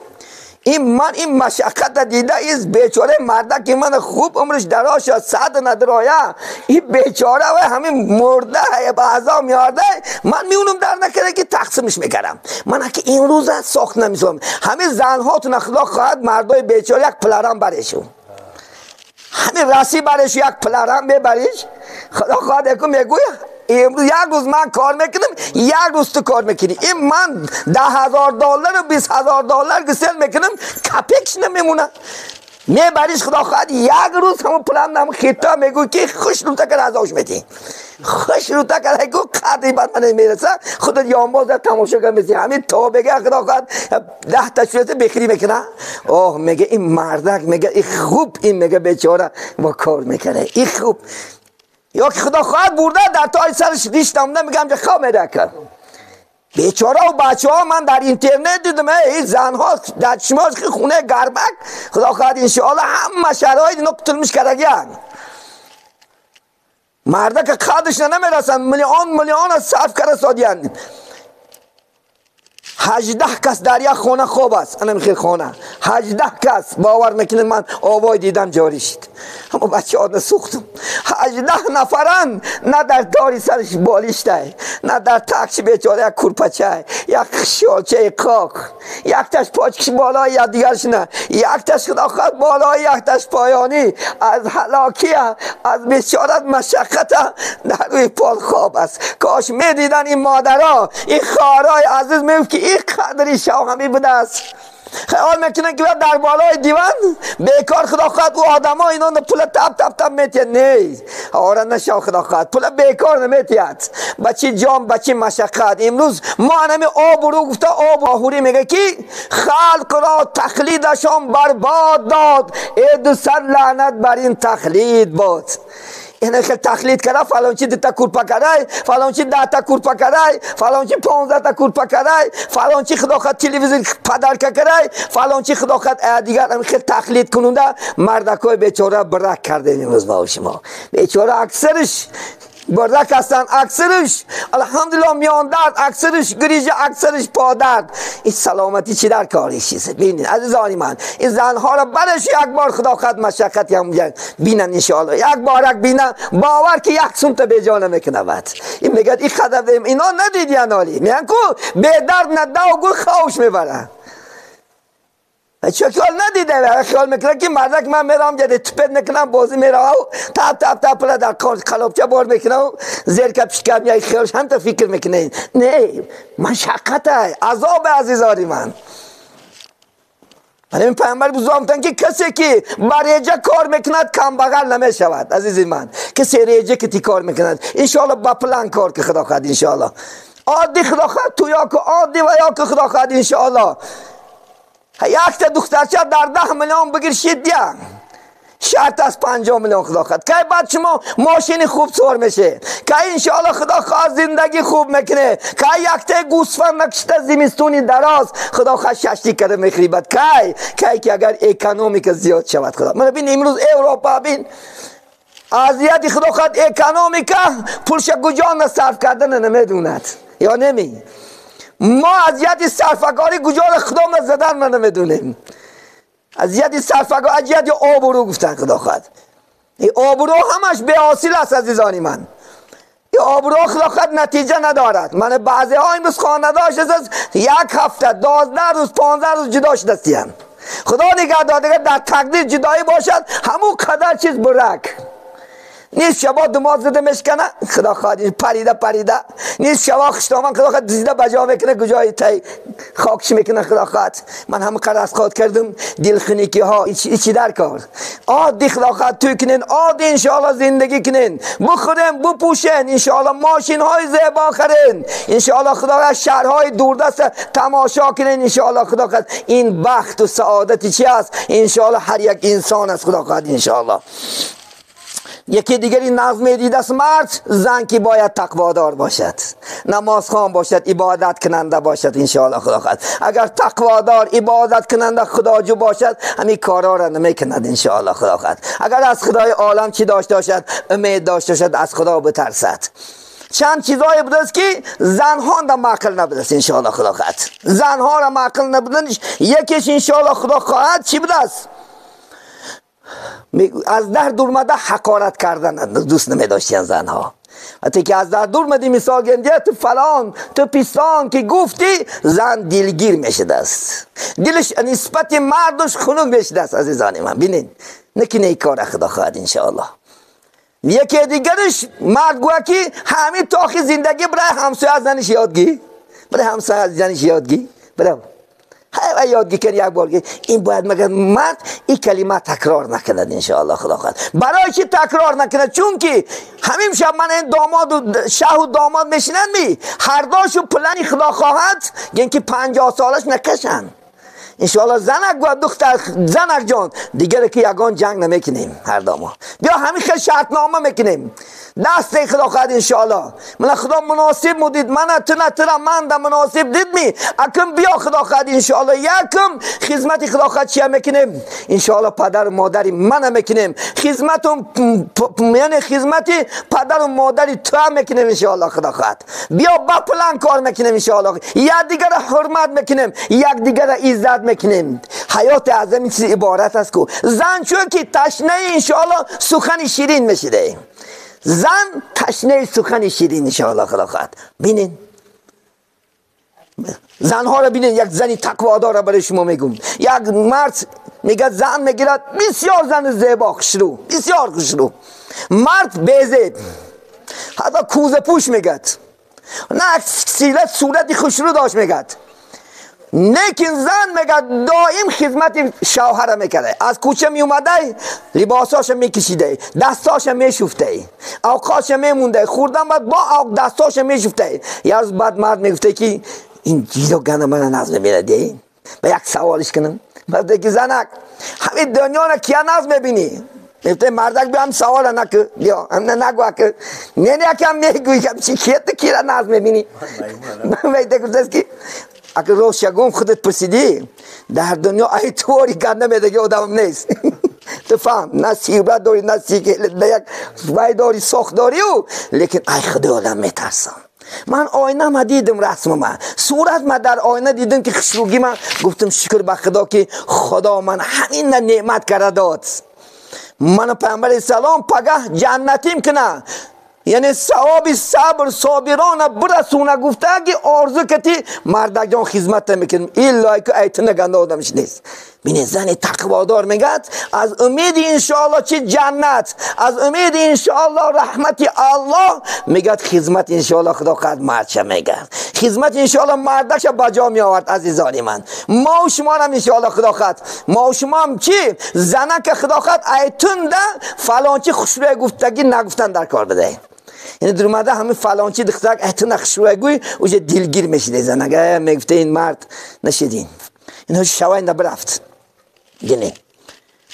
این من این مشقت دیده. این بیچاره مرده که من خوب عمرش دراز شد، صد ندرایا این بیچاره و همین مرده به عذاب میارده. من میونم در نکرده که تقسیمش میکردم. من که این روز ساخت نمیسم. همه زنهاتون خدا خواهد مردای بیچاره یک پلرم برشون، همین رسی برش یک پلرم ببریش. خدا خواهد اکو میگوی امروز یک روز من کار میکنم، یک روز تو کار میکنی. این من 10,000 دلار و 20,000 دلار گسل میکنم، کپکش نمیمونه. میبریش خدا خواهد یک روز همون پلن هم خیتا میگو که خوش رو تکر ازاش میدی، خوش رو تکر گو قدری بعد من میرسه. خودت یانباز در تماشا کن میسی همین تا بگه خدا خواهد 10 تا شویت بخری میکنه. اوه میگه این مردک، میگه این خوب، این میگه بیچاره با کار میکنه این خوب. یا که خدا خواهد برده در تای سرش ریش نمونه، میگه همجا خواب میده بیچاره و بچه ها. من در اینترنت دیدم ای زنها در چشماش خونه گربک. خدا خواهد انشاءالله همه شرایط اینا قتلمش کردگیان. مرده که قدش نمیرسن، میلیون میلیون صرف کرده سادیان. 18 کس در یک خانه خواب است. انا میخوای خانه 18 کس، باور میکنه من آوای دیدم جاری شد، اما بچه آدم سوختم. 18 نفرن، نه در داری سرش بالشته، نه در تکش بیچاره یک کورپچه، یک شالچه قاق، یک تش پاچکش بالای یا دیگرش نه، یک تش خدا خواهد بالای، یک تش پایانی. از هلاکی از بیچارت مشقت در روی پال خواب است. کاش میدیدن این مادرها، این خواهرای عزیز، میگفت که این قدری شو همی بوده است. خیال میکنن که در بالای دیوان بیکار خدا خواهد او آدم ها اینا پول تپ تپ تپ میتید. نه آره نشا خدا خواهد پول بیکار نمیتید. بچی جام بچی مشقت. امروز ما همی آب رو گفته آب آهوری میگه که خلق را تقلیدشان برباد داد، ای دو سر لعنت بر این تقلید باد. اینا خیلی تقلید کرده، فلان چی 2 تا کورپا کرده، فلان چی 10 تا کورپا کرده، فلان چی 15 تا کورپا کرده، فلان چی خدا خواهد تلویزیون پدرکه کرده، فلان چی خدا خواهد دیگر. هم خیلی تقلید کنونده مردکای بیچاره برک کرده. امروز ما و شما بیچاره اکثرش بردک هستن، اکثرش الحمدلله میان درد، اکثرش گریجه، اکثرش پادرد. این سلامتی چی در کاری چیزه؟ ببینید عزیزان من، این زنها را برش یک بار خدا خد مشقت هم بینن انشاءالله، یک بارک بینن باور که یک سمت به جا نمیکنه. بعد این میگه این خدم اینا ندیدین عالی میگن کو به درد نده و گل خوش میبره. چه خیال ندیده، خیال میکنه که مردک من میرم جده توپت نکنم بازی میرم و تپ تپ تپ پلا در قلابچه بار میکنم و زیر کپش کم یک خیالش هم تا فکر میکنه. نه مشقت عذاب عزیزانی من. این پیامبر بزرگ که کسی که با ریجه کار میکند کم بغل نمیشود. عزیزی من کسی ریجه که تی کار میکند انشاءالله با پلان کار که خدا خواهد انشاءالله عادی خدا خواهد تو یا که عادی و یا که خدا خواهد انشاءالله. یک تا دخترچه در 10 میلیون بگیر شید دیا شرط از 50 میلیون خدا خواهد که بعد شما ماشین خوب سوار میشه که انشاءالله خدا خواهد زندگی خوب میکنه که یک تا گوسفند نکشته زمستونی دراز خدا خواهد ششتی کرده میخریبد کی که اگر اکونومیک زیاد شود. خدا من ببین امروز اروپا بین اذیت خدا خواهد اکونومیک پولش کجا صرف کردن نمیدوند یا نمی. ما اذیت صرفه‌کاری کجا خدا ما زدن ما نمیدونیم. اذیت صرفه‌کاری اذیت آبرو گفتن خدا خواهد. این آبرو همش به حاصل است عزیزانی من. این آبرو خدا خواهد نتیجه ندارد. من بعضی ها امروز خانه‌دار است یک هفته 12 روز 15 روز جدا شدستیم. خدا نگهدار دیگه در تقدیر جدایی باشد همون قدر چیز برک. نیست شبا دماغ زده میشکنه خدا خواهد پریده پریده، نیست شبا خشتامن خدا خواهد زیده بجا میکنه کجای تای خاکش میکنه خدا خواهد. من همه قرار خواهد کردم دلخنیکی ها ایچی در کار عادی خدا خواهد توی کنین عادی انشاءالله زندگی کنین بخورین بپوشین انشاءالله ماشین های زیبا خرین انشاءالله خدا خواهد شهرهای دوردست تماشا کنین انشاءالله خدا خواهد. این بخت و سعادت چی است انشاءالله هر یک انسان است خدا خواهد انشاءالله. یکی دیگری نظم دیده است مرد زن که باید تقوادار باشد، نمازخوان باشد، عبادت کننده باشد انشاءالله خدا خواهد. اگر تقوادار عبادت کننده خداجو باشد همین کارا را نمیکند انشاءالله خدا خواهد. اگر از خدای عالم چی داشته باشد امید داشته باشد از خدا بترسد. چند چیزایی بوده است که زنها را معقل نبوده است انشاءالله خدا خواهد. زنها را معقل نبودنش یکیش انشاءالله خدا خواهد چی بوده است؟ از در دور مده حقارت کردن دوست نمی داشتین زنها. وقتی که از در دور مدی مثال گندیه تو فلان تو پیسان که گفتی زن دلگیر میشده است، دلش نسبت مردش خنک میشده است. عزیزان من بینین نکنه این کار خدا خواهد انشاءالله. یکی دیگرش مرد گوه که همین تاخی زندگی برای همسایه از زنش یادگی، برای همسایه از زنش یادگی، برای های یادگی کن یک بار این باید مگر مرد این کلمه تکرار نکند انشاءالله خدا خواهد. برای چی تکرار نکند؟ چون که همین شب من این داماد و شه و داماد میشینن می هر دوشو پلنی خدا خواهد یعنی که 50 سالش نکشن انشاءالله. زنک و دختر زنک جان دیگر که یگان جنگ نمیکنیم هر دو بیا همین خیلی شرطنامه میکنیم دست خدا خواهد انشاءالله. من خدا مناسب مدید من تنه تنه من ده مناسب دید می اکم بیا خدا خواهد انشاءالله یکم خدمت خدا خواهد چیه میکنیم انشاءالله پدر و مادری من میکنیم خدمتم یعنی خدمت پدر و مادری تو هم میکنیم انشاءالله خدا خواهد. بیا با پلان کار میکنیم انشاءالله، یک دیگر حرمت میکنیم، یک دیگر عزت میکنیم. حیات از این چیز عبارت است که زن چون که تشنه انشاءالله سخن شیرین میشیده، زن تشنه سخن شیرین انشاءالله خدا خواهد. ببینین زنها را ببینین، یک زنی تقوادار را برای شما میگم. یک مرد میگه زن میگیرد بسیار زن زیبا خوشرو، بسیار خوشرو، مرد بیزیب حتی کوزه پوش میگد، نه سیلت صورتی خوشرو داشت میگد. لیکن زن میگه دائم خدمت شوهر میکرده، از کوچه میومده لباساش میکشیده، دستاش میشفته، اوقاتش میمونده، خوردن بعد با دستاش میشفته. یه روز بعد مرد میگفته که این چیزا گنه من نظم میبینه، به یک سوالش کنم. بعد که زنک همین دنیا را کیا نظم میبینی؟ میگفته مردک بیا هم سوال نکه، بیا هم نگو که نه نه که هم میگویی که چی کیت کی را نظم میبینی؟ من گفته که اگه روش یگم خودت پرسیدی در دنیا ای طوری گنده میده آدم نیست. تو فهم نه سیبه داری نه سیگل نه یک وای داری ساخت داری و لیکن ای خدا آدم میترسم. من آینه ما دیدم، رسم من صورت ما در آینه دیدم که خوشروگی من، گفتم شکر به خدا که خدا من همین نعمت کرده داد. من پیامبر سلام پگه جنتیم کنه، یعنی ثواب صبر صابران برسونه. گفته که آرزو کتی مردک جان خدمت میکنم الا که ایتن گنده آدمش نیست. ببین زن تقوادار میگه از امید انشاءالله چی جنت، از امید انشاءالله رحمت الله، میگه خدمت انشاءالله خدا قد مردش میگه، خدمت انشاءالله مردکش بجا می آورد. عزیزان من ما و شما هم انشاءالله خدا قد ما و شما هم چی زنک خدا قد ایتون ده فلان چی خوشروی گفتگی نگفتن در کار بده. یعنی در اومده همه فلانچی دخترک ایتون خوشروی گوی اوجه دلگیر میشیده زنک میگفته این مرد نشیدین اینها شوای نبرفت. گینه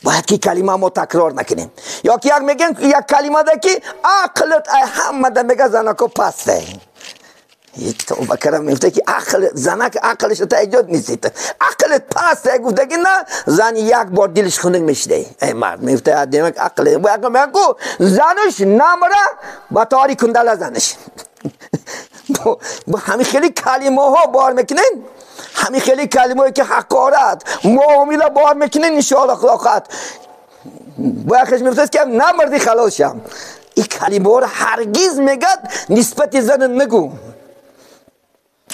باید که کلمه ما تکرار نکنیم. یا که یک میگن یک کلمه ده که عقلت ای همه ده میگه زنکو پسته. توبه کردم میگفته که عقل زنک عقلش تا ایجاد نیست، عقلت پسته. گفته که نه زن یک بار دلش خنک میشده ای مرد میگفته دیمک عقل میگه زنش نمره با تاری کندله زنش. با همین خیلی کلمه ها بار میکنین، همین خیلی کلمه که حقارت معامله بار میکنین انشاءالله خدا خواهد با یکش میفته که نمردی خلاص شم. این کلمه رو هرگز میگه نسبت زن نگو،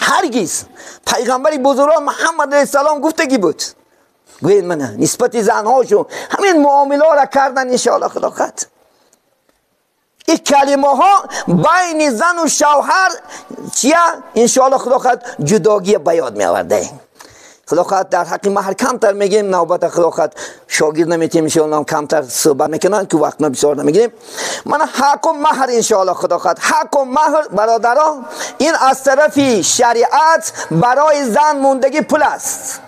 هرگز. پیغمبر بزرگ محمد علیه السلام گفتگی بود گوین منه نسبت زنهاشو همین معامله را کردن انشاءالله خدا خواهد. این کلمه ها بین زن و شوهر چیه؟ انشاءالله خدا خواهد جداگی به یاد می آورده. خدا خواهد در حق مهر کمتر میگیم، نوبت خدا خواهد شاگرد نمیتیم انشاءالله کمتر صحبت میکنن که وقت ما بسیار نمیگیریم. من حق و مهر انشاءالله خدا خواهد حق و مهر برادران این از طرف شریعت برای زن موندگی پول است.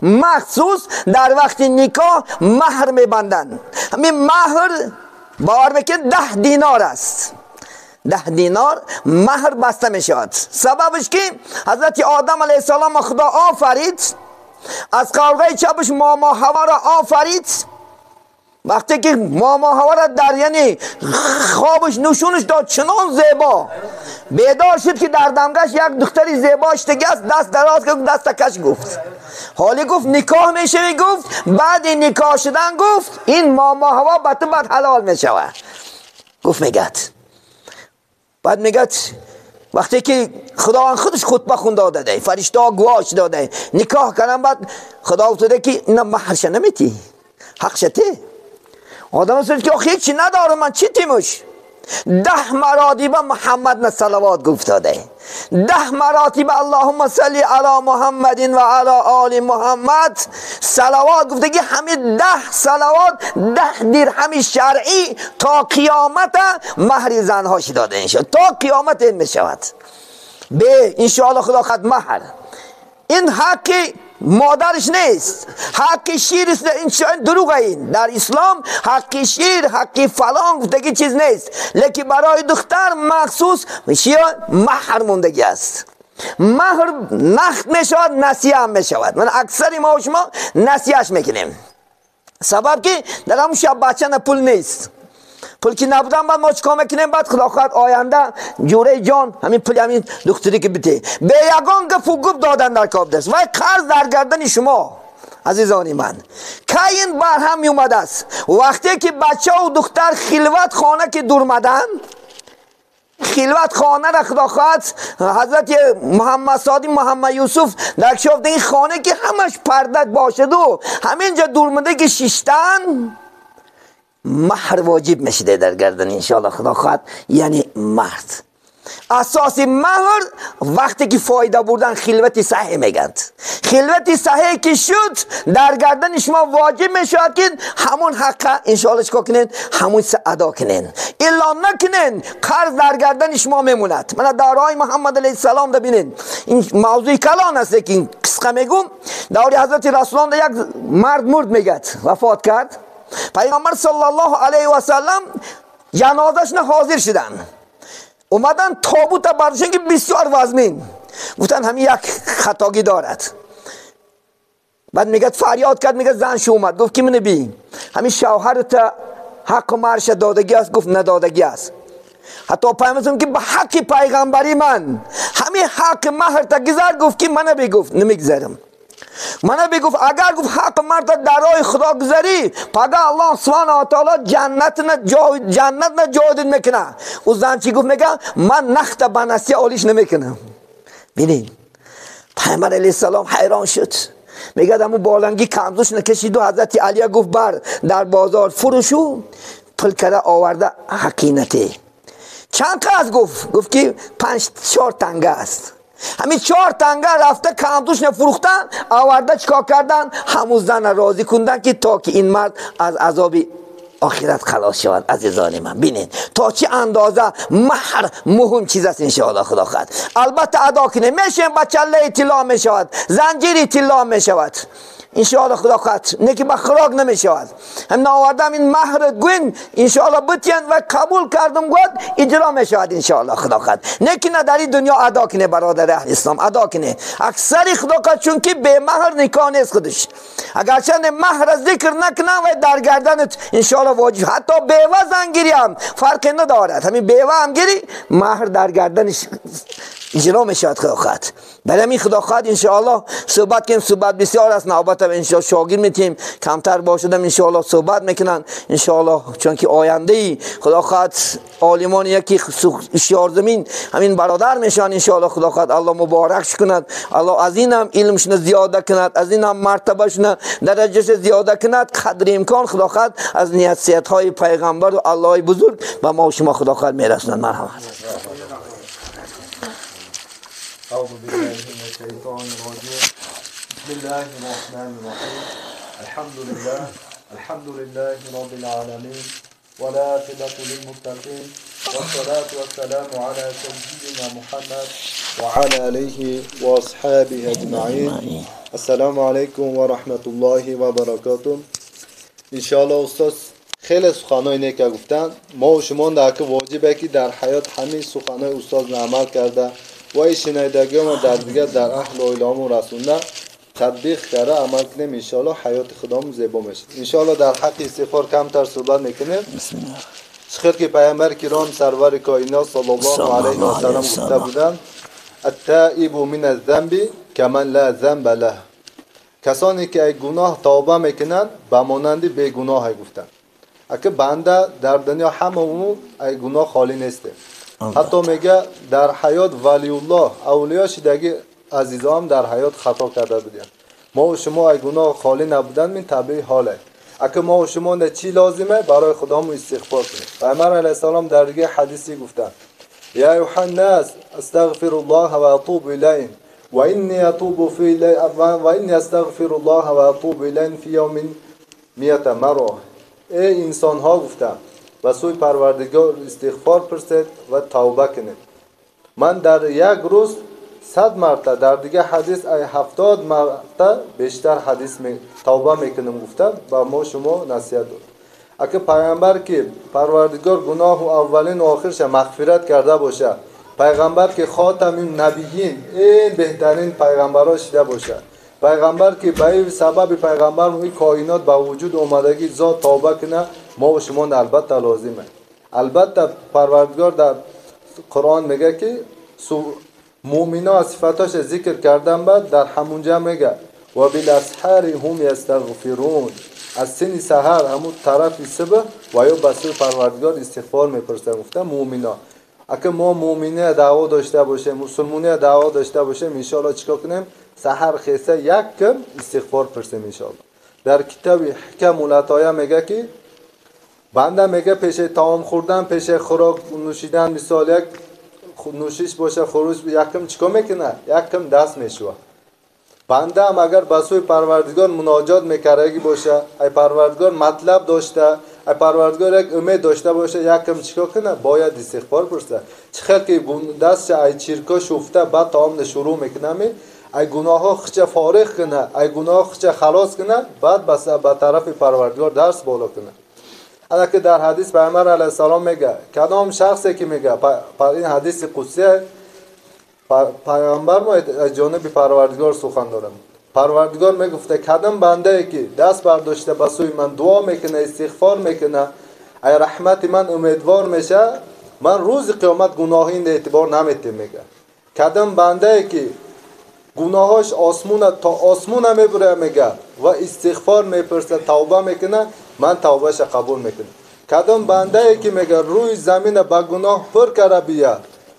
مخصوص در وقت نکاح مهر میبندن. همین مهر باور بکن 10 دینار است. 10 دینار مهر بسته می شود. سببش که حضرت آدم علیه السلام خدا آفرید، از قرقه چپش ماما حوا را آفرید. وقتی که ماما حوا را در یعنی خوابش نشونش داد چنان زیبا بیدار شد که در دمگش یک دختری زیباش دیگه است، دست دراز کرد دست کش گفت. حالی گفت نکاح میشه، گفت بعد نکاح شدن گفت این ماما حوا به تو بعد حلال میشود. گفت میگد بعد میگد وقتی که خداوند خودش خطبه خون داده، فرشته ها گواش داده، نکاح کردن، بعد خدا گفته که اینا مهرش نمیتی، حقشته. آدم سوچ که آخه هیچی ندارم من چی تیمش. 10 مراتب محمد نه صلوات گفت داده، 10 مراتب اللهم صل علی محمد و علی آل محمد صلوات گفته که همین 10 صلوات 10 درهم شرعی تا قیامت مهر زنهاش داده این تا قیامت این میشود. به انشاءالله خدا خد مهر این حق مادرش نیست، حق شیر است. این دروغ این در اسلام حق شیر حق فلان گفتگی چیز نیست، لیکن برای دختر مخصوص شیر مهر موندگی است. مهر نخت میشود، نسیه هم میشود. من اکثر ما و شما نسیهش میکنیم، سبب که در همون شب بچه نه پول نیست، پول که نبودن بعد ما چیکار میکنیم؟ بعد خدا خواهد آینده جوره جان همین پول همین دختری که بده به یگان گپ و گپ دادن در کاب دست و قرض در گردن شما عزیزانی من که این بر هم میومده است. وقتی که بچه و دختر خلوت خانه که دور مدن، خلوت خانه را خدا خواهد حضرت محمد صادق محمد یوسف در شفت این خانه که همش پرده باشد و همینجا دور مده که شیشتن مهر واجب میشه در گردن انشاءالله خدا خواهد، یعنی مرد. اساس مهر وقتی که فایده بردن خلوت صحیح میگند. خلوت صحیح که شد در گردن شما واجب میشود که همون حق انشاءالله چیکار کنین؟ همون ادا کنین. الا نکنین قرض در گردن شما میموند. من دارای محمد علیه السلام ببینین، این موضوع کلان است که قصه میگم. دور حضرت رسول الله یک مرد مرد میگد، وفات کرد. پیامبر صلی الله علیه و سلم جنازه‌اش حاضر شدن. اومدن تابوت برداشتن که بسیار وزنین، گفتن همین یک خطاگی دارد. بعد میگه فریاد کرد، میگه زنش اومد گفت کی منه بی همین شوهرت حق مرش دادگی است؟ گفت ندادگی است. حتی پیامبر که به حق پیغمبری من همین حق مهر تا گذر، گفت که منه بی؟ گفت نمیگذرم. منه بی؟ گفت اگر گفت حق مرد در راه خدا گذری پگه الله سبحانه و تعالی جنت نه جای جنت نه جای میکنه. او زن چی گفت؟ میگه من نخت بنسی آلیش نمیکنم. ببینین پیامبر علیه السلام حیران شد. میگه همون بالنگی کمزوش نکشید و حضرت علی گفت بر در بازار فروشو پل کرده آورده حقینته. چند تا از گفت؟ گفت که 5-4 تنگه است. همین 4 تنگه رفته کمدوش نفروختن آورده چیکار کردن؟ همون زن راضی کندن که تا که این مرد از عذاب آخرت خلاص شود. عزیزان من بینین تا چه اندازه مهر مهم چیز است. انشاءالله خدا خواهد البته ادا کنه میشه، با چله طلا میشود، زنجیر طلا میشود انشاءالله خدا خواهد، نه که با خوراک نمیشود. هم آوردم این مهر گوین انشاءالله بتین و قبول کردم گفت اجرا میشود انشاءالله خدا خواهد. نه که نه در دنیا ادا کنه برادر اهل اسلام ادا کنه اکثر خدا خواهد، چون که به مهر نکاح نیست خودش. اگرچه مهر ذکر نکنه و در گردنت انشاءالله واجب، حتی بیوه زنگیری هم فرق ندارد، همین بیوه هم گیری مهر در گردنش اجرا میشود خدا خواهد. برای همین خدا خواهد انشاءالله صحبت کنیم، صحبت بسیار است، نوبت هم انشاءالله شاگرد میتیم کمتر باشدم انشاءالله صحبت میکنن انشاءالله، چون که آینده خدا خواهد عالمان یکی شیار زمین همین برادر میشن انشاءالله. خدا خواهد الله مبارکش کند، الله از اینم علمش زیاده کند، از اینم مرتبهش درجهش زیاده کند، قدر امکان خدا خواهد از نصیحت های پیغمبر و الله بزرگ و ما و شما خدا خواهد میرسند. مرحبا. أعوذ بالله من الشيطان الرجيم. بسم الله الرحمن الرحيم. الحمد لله، الحمد لله رب العالمين، والعاقبة للمتقين، والصلاة والسلام على سيدنا محمد وعلى آله وأصحابه أجمعين. السلام علیکم و رحمت الله و برکاته. انشاءالله استاد خیلی سخنای نیک گفتن. ما و شما در که واجبه که در حیات همین سخنای استاد عمل کرده و ای شنیدگی ما در دیگر در اهل و رسونده تطبیق کرده عمل کنیم، انشاءالله حیات خدامون زیبا میشه. انشاءالله در حق استغفار کمتر صحبت میکنیم. چخیر که پیامبر کرام سرور کائنات صلی الله علیه و سلم گفته بودند التائب من الذنب کمن لا ذنب له، کسانی که گناه توبه میکنند به مانند بیگناه گفتند. اگه بنده در دنیا هممون ای گناه خالی نیستیم. حتی میگه در حیات ولی الله اولیا شدگی عزیزام در حیات خطا کرده بودن. ما و شما ای گناه خالی نبودن من طبیعی حاله. اگه ما و شما نه چی لازمه برای خدامون استغفار کنیم. پیامبر علیه السلام در دیگه حدیثی گفتن یا ایها الناس استغفر الله و اتوب الیه و انی اتوب فی و انی استغفر الله و اتوب الیه فی یوم 100 مره. ای انسان ها گفتن و سوی پروردگار استغفار پرسید و توبه کنید. من در یک روز 100 مرتبه، در دیگه حدیث ای 70 مرتبه بیشتر حدیث توبه میکنم گفتن و ما شما نصیحت داد. اگه پیامبر که پروردگار گناه و اولین و آخرش مغفرت کرده باشه، پیغمبر که خاتم النبیین این بهترین پیغمبرها شده باشه، پیغمبر که به سبب پیغمبر این کائنات به وجود اومدگی ذات توبه کنه، ما و شما البته لازمه. البته پروردگار در قرآن میگه که مؤمنا صفاتاش ذکر کردن، بعد در همونجا میگه و بالاسحار هم یستغفرون، از سن سحر همون طرف صبح و یا به سوی پروردگار استغفار میپرسن. گفته مؤمنا. اگه ما مؤمنه دعوا داشته باشیم، مسلمانه دعوا داشته باشیم، ان شاء الله چیکار کنیم؟ سحر خیسه یک کم استغفار پرسیم ان شاء الله. در کتاب حکم العطایا میگه که بنده میگه پیش طعام خوردن، پیش خوراک نوشیدن، مثال یک нӯшиш боша, хӯриш, якм чикор мекуна? Якм даст мешува. Банда ҳам агар ба сӯи Парвардигор муноҷот мекардагӣ боша, ай Парвардигор матлаб дошта, ай Парвардигор як умед дошта боша, якм чикор куна? Бояд истиғфор пурса. Чӣ хел ки дастша ай чирко шуфта, баъд таомна шурӯъ мекунами, ай гуноҳҳо хича фориғ куна, ай гуноҳ хича халос куна, баъд ба тарафи Парвардигор дарс боло куна. Ана ки дар ҳадис Пайғамбар алайҳиссалом мега, кадом шахсе ки мега, ин ҳадиси қудсия, Пайғамбар мо аз ҷониби Парвардигор сухан дорам. Парвардигор мегуфта, кадом бандае ки даст бардошта ба сӯи ман дуо мекуна, истиғфор мекуна, ай раҳмати ман умедвор меша, ман рӯзи қиёмат гуноҳи ин эътибор наметем, мега. Кадом бандае ки гуноҳош осмона то осмона мебуря, мега, ва истиғфор мепурса, тавба мекуна, ман тавбаша қабул мекунам. Кадом бандае ки мега рӯи замина ба гуноҳ пур кара бия,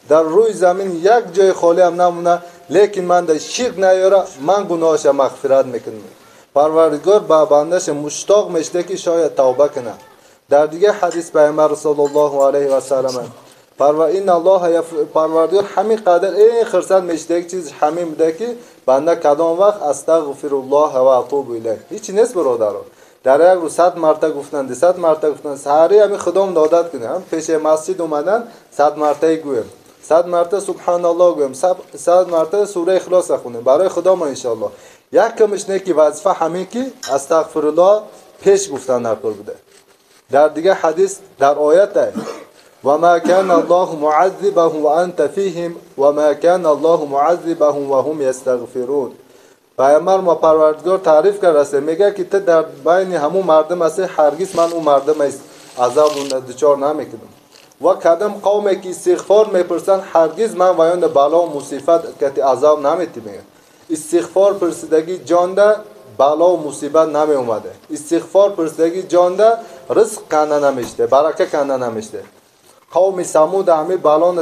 дар рӯи замин як ҷои холӣ ҳам намона, лекин ман дар ширк наёра, ман гуноҳаша мағфират мекунам. Парвардигор ба бандаша муштоқ мешуда ки шояд тавба кунад. Дар дигар ҳадис Пайғамбар саллаллоҳу алайҳи васаллам Парвардигор ҳамин қадар ин хирсанд мешуда ки чиз ҳамин буда ки банда кадом вақт астағфируллоҳ ва атубу илайҳ. Ҳичи нест бародаро. Дар як рӯз 100 марта гуфтан, 200 марта гуфтан, саҳари ҳамин худом одат кунем. Ҳам пеши масҷид омадан 100 мартаи гӯем. 100 марта субҳаналлоҳ гӯем, 100 марта сураи Ихлос хонем. Барои худо мо иншоаллоҳ. Якумш не ки вазифа ҳамин ки астағфируллоҳ пеш гуфтан дар кор буда. Дар дигар ҳадис дар оят ва ма кана Аллоҳу муаззибаҳум ва анта фиҳим ва ма кана Аллоҳу муаззибаҳум ва ҳум ястағфирун. Пайғамбар мо Парвардигор таъриф кардааст, мегӯяд ки ту дар байни ҳамун мардум ҳастӣ, ҳаргиз ман ӯ мардум азоб дучор намекунам. Ва кадом қавме ки истиғфор мепурсанд, ҳаргиз ман ваён бало мусибат кати азоб наметим. Истиғфор пурсидагӣ ҷонда бало мусибат намеомада. Истиғфор пурсидагӣ ҷонда ризқ канда намешуда, барака канда намешуда. Қавми Самуд ҳами бало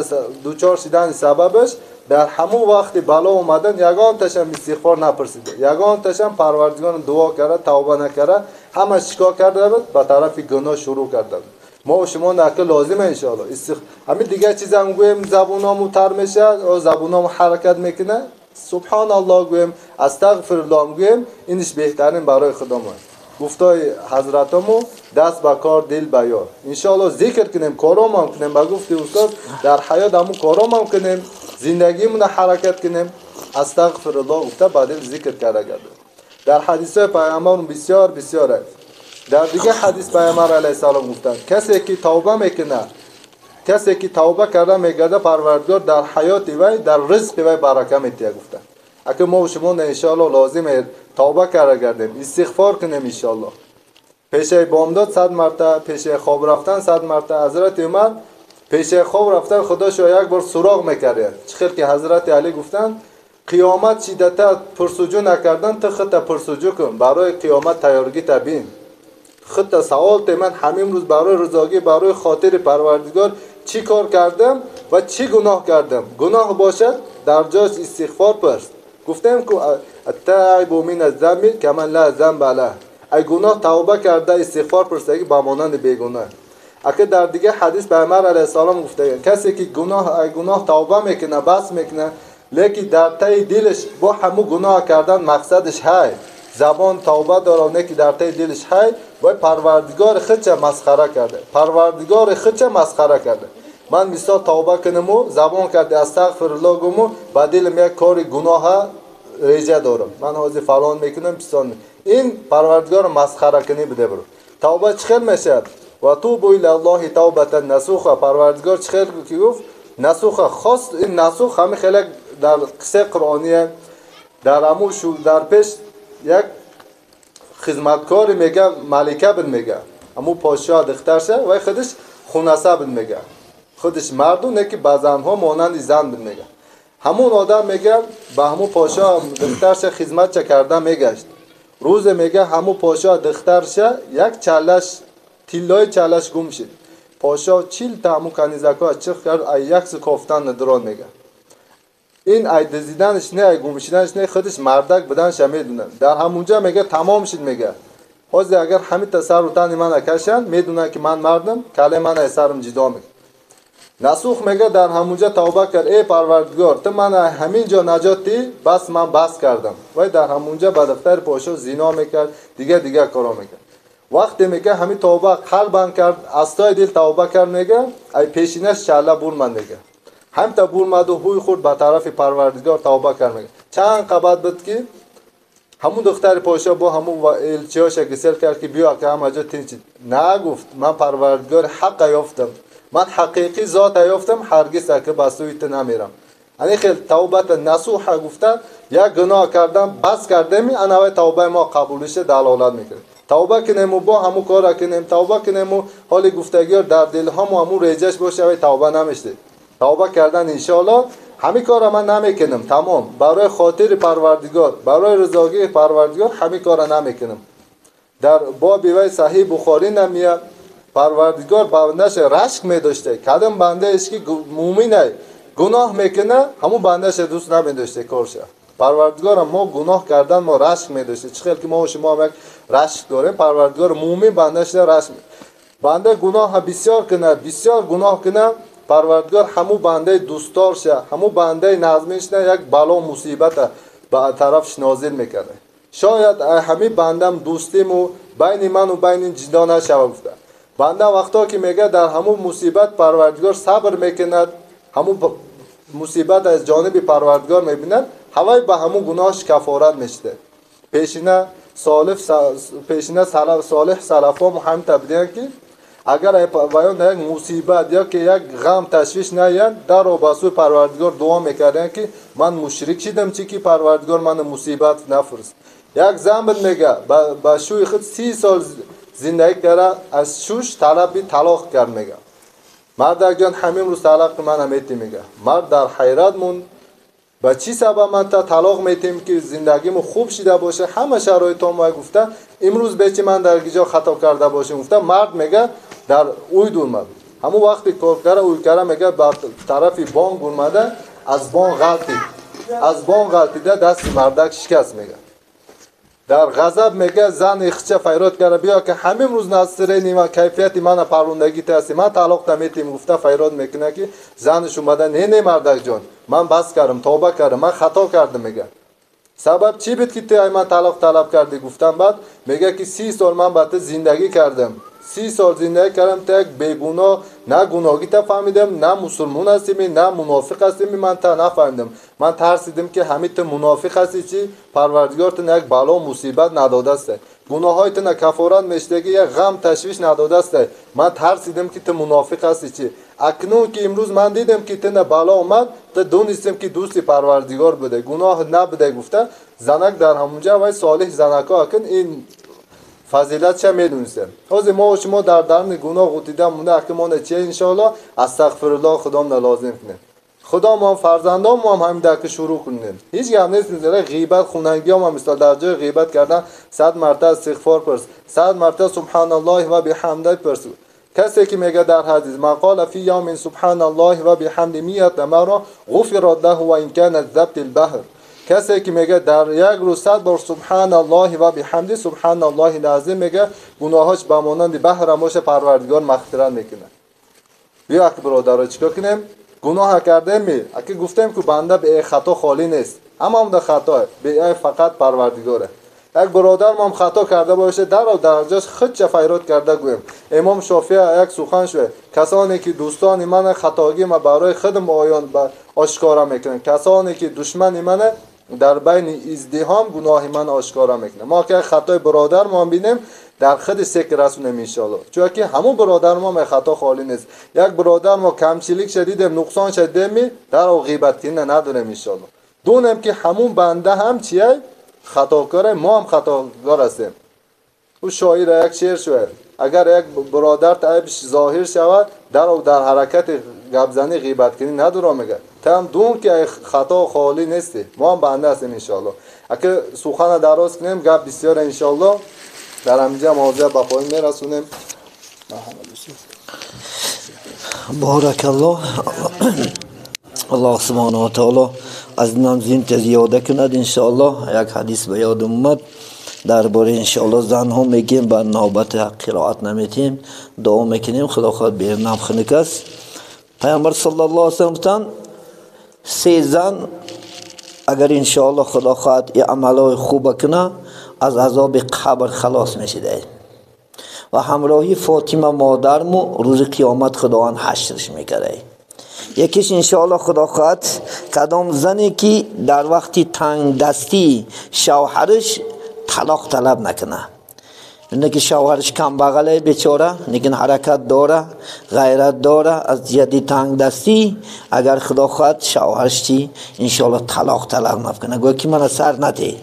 дучор шудани сабабаш дар ҳамон вақти бало омадан ягонташам истиғфор напурсида, ягонташам Парвардигорро дуо карда, тавба накарда, ҳама чикор карда буд? Ба тарафи гуноҳ шурӯъ карда буд. Мо шумо наки лозима иншоаллоҳ. Ҳамин дигар чизам гӯем забунаму тар мешавад, забунаму ҳаракат мекунад. Субҳаналлоҳ гӯем, астағфируллоҳ гӯем, иниш беҳтарин барои худомон. Гуфтои ҳазратому даст ба кор, дил ба ёр. Иншоаллоҳ зикр кунем, коромам кунем, ба гуфти устод дар ҳаёт ҳамун коромам кунем, зиндагимона ҳаракат кунем. Астағфируллоҳ гуфта ба дил зикр карда гардем. Дар ҳадисҳои пайғамбар бисёр бисёр аст. Дар дигар ҳадис Пайғамбар алайҳиссалом гуфтанд, касе ки тавба мекунад, касе ки тавба карда мегардад, Парвардигор дар ҳаёти вай, дар ризқи вай барака метиҳад гуфтанд. Ака мо шумо иншоаллоҳ лозим аст тавба карда гардем, истиғфор кунем иншоаллоҳ. Пешаи бомдод 100 марта, пешаи хоб рафтан 100 марта. Ҳазрати Умар пешаи хоб рафтан худошо як бор суроғ мекард. Чӣ хел ки Ҳазрати Алӣ гуфтанд, қиёмат шиддата пурсуҷӯ накардан, ту худта пурсуҷӯ кун, барои қиёмат тайёргита бин. Худта савол те, ман ҳамин рӯз барои ризогӣ, барои хотири Парвардигор чӣ кор кардам ва чӣ гуноҳ кардам. Гуноҳ бошад, дар ҷош истиғфор пурс. Гуфтем ку аттаибу мин аззамби каман ла замба лаҳ. Ай гуноҳ тавба карда истиғфор пурсагӣ ба монанди бегуноҳ. Ака дар дигар ҳадис Пайғамбар алайҳиссалом гуфтаганд, касе ки гуноҳ ай гуноҳ тавба мекунад, бас мекунад, лекин дар таи дилаш бо ҳамун гуноҳ кардан мақсадаш ҳай, забон тавба дорад, не ки дар таи дилаш ҳай, вай Парвардигори худша масхара карда. Парвардигори худша масхара карда. Ман мисол тавба кунаму, забон карда астағфируллоҳ гуму, ба дилам як кори гуноҳа реҷа дорам. Ман ҳозир фалон мекунам, писон мекунам. Ин Парвардигорро масхара кунӣ биде бур. Тавба чӣ хел мешавад? Ва тубу илаллоҳи тавбатан насуха. Парвардигор чӣ хел ки гуфт? Насуха хост, ин насух ҳамин хеле дар қиссаи қуръония дар ҳамун шу дар пеш як хизматкори мега, малика бин мега, ҳамун подшоҳ духтарша, вай худаш хунаса бин мега, худаш марду не ки ба занҳо монанди зан бин мега. Ҳамун одам мега ба ҳамун подшоҳ духтарша хизматча карда мегашт. Рӯзе мега ҳамун подшоҳ духтарша як чалаш тиллои чалаш гум шид. Подшоҳ 40 та ҳамун канизакҳо чиқ кард, ай яксу кофтан надрон мега. Ин ай дизиданаш не, ай гум шиданаш не, худаш мардак буданша медунад. Дар ҳамунҷа мега тамом шид мега. ҳозир агар ҳамита сару тани мана кашанд, медунанд ки ман мардам, калаи мана сарам ҷидо мекунад. Насух мега дар ҳамунҷа тавба кард: эй Парвардигор, ту ман ҳамин ҷо наҷот дӣ, бас ман бас кардам. Вай дар ҳамунҷа ба духтари подшоҳ зино мекард, дига коро мекард. Вақте мега ҳамин тавба қалбан кард, аз тои дил тавба кард, мега ай пешинаш чалла бурмад, мега ҳамта бурмаду ҳуй хӯрд ба тарафи Парвардигор тавба кард. Мега чанд қабат буд ки ҳамун духтари подшоҳ бо ҳамун элчиҳоша гисел кард ки биё, ки ҳама ҷо тинч. Нагуфт: ман Парвардигори ҳаққа ёфтам, ман ҳақиқӣ зота ёфтам, ҳаргиз аки ба сӯи ту намерам. Ани хел тавбата насуҳа гуфта, як гуноҳ кардам, бас кардеми, анавай тавбаи мо қабулиша далолат мекунад. Тавба кунему бо ҳамун кора кунем, тавба кунему ҳоли гуфтагиёр дар дилҳому ҳамун реҷаш боша, вай тавба намешдед. Тавба кардан иншоалло ҳамин кора ман намекунам, тамом, барои хотири Парвардигор, барои ризогии Парвардигор ҳамин кора намекунам. Дар боби вай Саҳиҳ Бухорӣ намия, Парвардигор бандаша рашк медошта, кадом бандаеш ки мӯминай гуноҳ мекуна, ҳамун бандаша дӯст намедошта корша. Парвардигорам мо гуноҳ кардан мо рашк медошта, чӣ хел ки мо шумо ҳам як рашк дорем. Парвардигор мӯмин бандаша рашк, банда гуноҳа бисёр куна, бисёр гуноҳ куна, Парвардигор ҳамун бандаи дӯстдорша, ҳамун бандаи назмишна як бало мусибата ба тарафш нозил мекарда. Шояд ҳамин бандам дӯстиму байни ману байни ҷидо нашава гуфта. Банда вақто ки мега дар ҳамун мусибат Парвардигор сабр мекунад, ҳамун мусибат аз ҷониби Парвардигор мебинад, ҳавай ба ҳамун гуноҳш кафорат мешуда. Пешина солиҳ салафо ҳамта бидиҳанд ки агар ваён як мусибат ё ки як ғам ташвиш наянд, дарро ба сӯи Парвардигор дуо мекарданд ки ман мушрик шидам, чи ки Парвардигор мана мусибат нафурст. Як зан буд, мега ба шӯи худ 30 сол зиндагӣ карда, аз шӯш талаби талоқ кард. Мега: мардакҷон, ҳамин рӯз талоқи мана метӣ. Мега мард дар ҳайрат монд: ба чӣ сабаб ман та талоқ метем ки зиндагиму хуб шида боша, ҳама шароитом вай гуфта, имрӯз бечи ман дар гиҷо хато карда бошем гуфта. Мард мега дар уй дурмад, ҳамун вақти коркара уйкара, мега ба тарафи бонк урмада, аз бонк ғалтид, аз бонк ғалтида дасти мардак шикаст. Мега дар ғазаб мега зан ихча файрод карда: биё ки ҳамин рӯз насрени ва кайфияти мана паррондагӣ таси, ман талоқ наметем гуфта файрод мекуна ки занаш омада: не, не, мардакҷон, ман бас кардам, тавба кардам, ман хато кардам. Мега сабаб чӣ буд ки ту ай ман талоқ талаб кардӣ гуфтам. Баъд мега ки 30 сол ман ба ту зиндагӣ кардам, 30 сол зиндагӣ кардам, ту як бегуноҳ, на гуноҳгита фаҳмидам, на мусулмон ҳастими, на мунофиқ ҳастими, ман та нафаҳмидам. Ман тарсидим ки ҳамин ту мунофиқ ҳастӣ, чи Парвардигор ту як бало мусибат надодаста, гуноҳҳои ту на кафорат мешудагӣ, як ғам ташвиш надодаста. Ман тарсидим ки ту мунофиқ ҳастӣ, чи акнун ки имрӯз ман дидам ки ту на бало омад, ту донистем ки дӯсти Парвардигор буде, гуноҳ набуде гуфта. Занак дар ҳамунҷа вай солиҳ занако акн ин фазилатша медонистем. Ҳозир мо шумо дар даруни гуноҳ ғутида монда, аки мо чия иншоалло астағфируллоҳ худомна лозим кунем, худомон фарзандонмон ҳамин даки шурӯъ кунем. Ҳеҷ гап нест, ғийбат хунангиём мисол дар ҷои ғийбат кардан 100 марта истиғфор пурс, 100 марта субҳаналлоҳи ва биҳамда пурс. Касе ки мега дар ҳадис: ман қола фи явмин субҳаналлоҳи ва биҳамди миата марра ғуфират лаҳу ва ин кана забти лбаҳр. Касе ки мега дар як рӯз 100 бор субҳаналлоҳи ва биҳамди субҳаналлоҳи лазим мега, гуноҳош ба монанди баҳрам боша, Парвардигор мағфират мекунад. Биё аки бародаро, чикор кунем? Гуноҳ кардем, аки гуфтем ки банда бе хато холӣ нест, ҳамаамда хато, беайб фақат Парвардигоре. Як бародармам хато карда боша, дарро дар ҷош худча файрод карда гӯем. Имом Шофеъ як сухан шуд: касоне ки дӯстони ман хатогӣ ма барои худам оён ошкора мекунанд, касоне ки душмани ман дар байни издиҳом гуноҳи ман ошкора мекунад. Мо ки хатои бародармон бинем, дар худи сек расонем иншоалло, чунки ҳамун бародармо ма хато холӣ нест. Як бародар мо камчиликша дидем, нуқсонша дидем, дар ғийбаткунӣ надорем иншоалло. Донем ки ҳамун банда ҳам чия хатокоре, мо ҳам хатокор ҳастем. Ӯ шоир як шеър шуд: агар як бародар айбш зоҳир шавад, дар ҳаракати гапзанӣ ғийбаткунӣ надорам. Мега ту ҳам дон ки хато холӣ нестӣ, мо ҳам банда ҳастем иншоалло. Аки сухана дароз кунем, гап бисёре иншоалло. Дар ҳаминҷа мавзӯя ба поён мерасонем. Баракаллоҳ, Аллоҳ субҳонаҳу ва таоло аз нам зинта зиёда кунад иншоаллоҳ. Як ҳадис ба ёдам омад дар бораи иншоаллоҳ занҳо мегӯем, ба навбати ҳақ қироат наметиҳем, дуо мекунем, худо хоҳад берунам хунук аст. پیامبر صلی الله علیه و سلم گفتند سه زن اگر انشاءالله خدا خواهد ای عملای خوب کنه از عذاب قبر خلاص میشه و همراهی فاطمه مادرمو روز قیامت خداوند حشرش میکره. یکیش انشاءالله خدا خواهد کدام زنی که در وقتی تنگ دستی شوهرش طلاق طلب نکنه، اینه که شوهرش کم بغله بیچاره، لیکن حرکت داره، غیرت داره، از جدی تنگ دستی اگر خدا خواهد شوهرش چی انشاءالله طلاق طلب نکنه، گویا که من سر نده.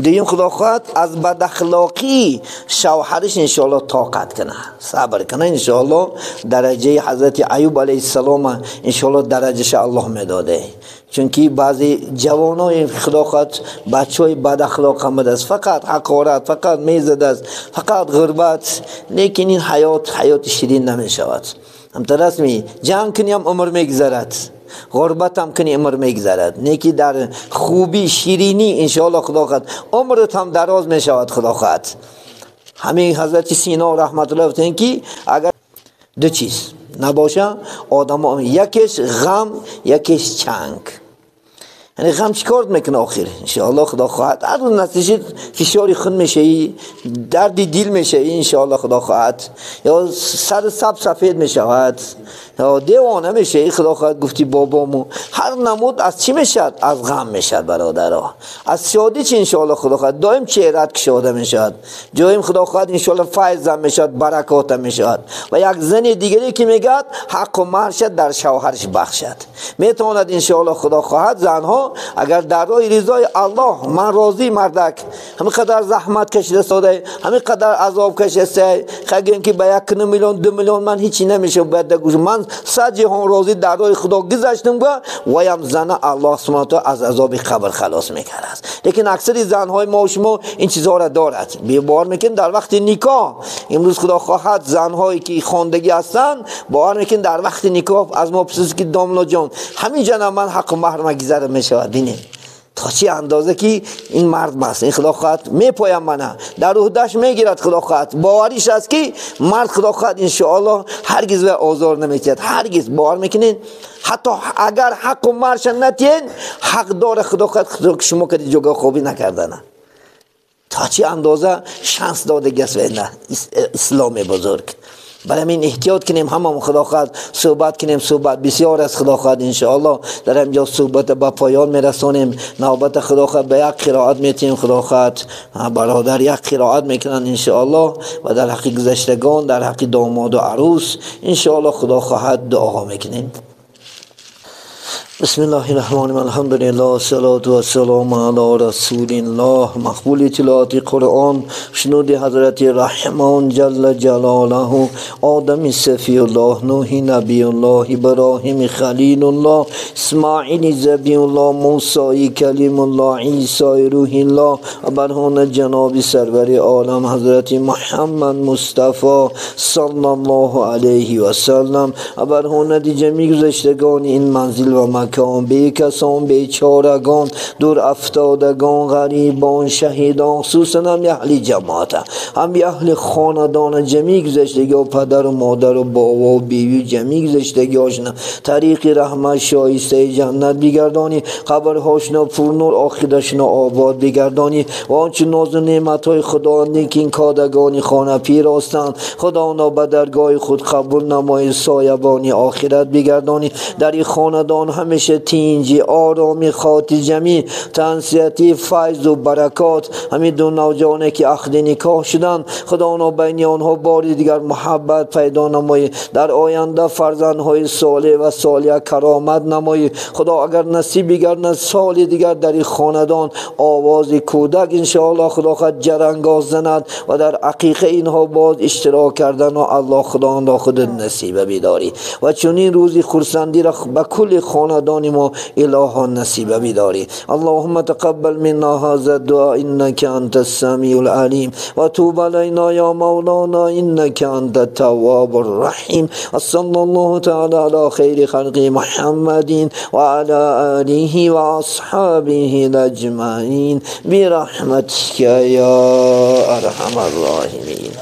دویم خدا خواهد از بد اخلاقی شوهرش انشاءالله طاقت کنه، صبر کنه، انشاءالله درجه حضرت ایوب علیه السلام انشاءالله درجهش الله میداده. چونکی بعضی جوانای خدا خواهد بچهای بد اخلاق هم است، فقط حقارت، فقط میزد است، فقط غربت، لیکن این حیات حیات شیرین نمیشود. هم رسمی جنگ کنی هم عمر میگذرد، غربت هم کنی عمر میگذرد، نیکی در خوبی شیرینی انشاءالله خدا خواهد عمرت هم دراز میشود خدا خواهد. همین حضرت سینا رحمت الله گفتند که اگر دو چیز نباشه آدم، یکیش غم یکیش چنگ. یعنی غم چیکار میکنه آخر؟ انشاءالله خدا خواهد هر روز نتیجه فشار خون میشه، درد دل میشه انشاءالله خدا خواهد، یا سر سب سفید میشود، یا دیوانه میشه خدا خواهد. گفتی بابامو هر نمود از چی میشد؟ از غم میشد برادرها. از شادی چی انشاءالله خدا خواهد دائم چهرت کشاده میشد، جایم خدا خواهد انشاءالله فیض هم میشد، برکات هم میشد. و یک زن دیگری که میگد حق و مهرش در شوهرش بخشد، میتواند انشاءالله خدا خواهد زنها اگر در راه رضای الله من راضی مردک، همین قدر زحمت کشیده ساده، همین قدر عذاب کشیده، خگیم که به 1 میلیون 2 میلیون من هیچی نمیشه باید گوش، من صد جهان راضی در راه خدا گذشتم و یم زن الله سبحانه و از عذاب قبر خلاص میکرد است. لیکن اکثر زنهای ما و شما این چیزها را دارد، باور میکن در وقت نکاح امروز خدا خواهد زنهایی که خواندگی هستند باور میکن در وقت نکاح از ما پرسید که داملا جان همین جناب من حق و مهر مگذره میشود. بینیم تا چه اندازه که این مرد ماست، این خدا خواهد میپایم منه در عهدهش میگیرد خدا خواهد، باوریش است که مرد خدا خواهد انشاءالله هرگز به آزار نمیتید، هرگز. باور میکنین حتی اگر حق و مرش نتین حق داره خدا خواهد خدا شما که جوگا خوبی نکردنه. تا چه اندازه شانس داده گس اسلام بزرگ. برای این احتیاط کنیم همه خدا خواهد صحبت کنیم، صحبت بسیار از خدا خواهد انشاءالله در اینجا صحبت با پایان میرسانیم. نوبت خدا خواهد به یک قرائت میتیم، خدا خواهد برادر یک قرائت میکنن انشاءالله و در حق گذشتگان، در حق داماد و عروس انشاءالله خدا خواهد دعا میکنیم. بسم الله الرحمن الرحیم، الحمد لله صلوات و سلام علی رسول الله. مقبول تلاوت قرآن شنود حضرت رحمان جل جلاله، آدم صفی الله، نوح نبی الله، ابراهیم خلیل الله، اسماعیل ذبیح الله، موسی کلیم الله، عیسی روح الله و برهان جناب سرور عالم حضرت محمد مصطفی صلی الله علیه و سلم و برهان جمیع گذشتگان این منزل و مکان، بیکسان، بیچارگان، دور افتادگان، غریبان، شهیدان، خصوصا هم اهل جماعت، هم اهل خاندان، جمیع گذشتگی و پدر و مادر و بابا و بیوی، جمیع گذشتگی هاشنا طریق رحمت شایسته جنت بگردانی، قبرهاشنا پرنور، آخرتشنا آباد بگردانی و آنچه ناز و نعمت های خداوند که این کادگانی خانه پیراستند خداوندا به درگاه خود قبول نمای، سایبانی آخرت بگردانی. در این خاندان همیشه تینجی، آرامی، خاطر جمعی، تنسیتی، فیض و برکات. همین دو نوجوانه که عقد نکاح شدند خدا بین آنها بار دیگر محبت پیدا نمایی، در آینده فرزندهای صالح و صالحه کرامت نمایی. خدا اگر نصیب بگردد سال دیگر در این خاندان آواز کودک انشاءالله خدا خود جرنگاز زند و در عقیقه اینها باز اشتراک کردن و الله خدا خود نصیب بیداری و چنین روزی خرسندی را به کل خاندان ما اله نصیب بیداری. اللهم تقبل منا هذا الدعاء انك انت السميع العليم وتوب علينا يا مولانا انك انت التواب الرحيم. صلى الله تعالى على خير خلق محمد وعلى آله وأصحابه أجمعين برحمتك يا أرحم الراحمين.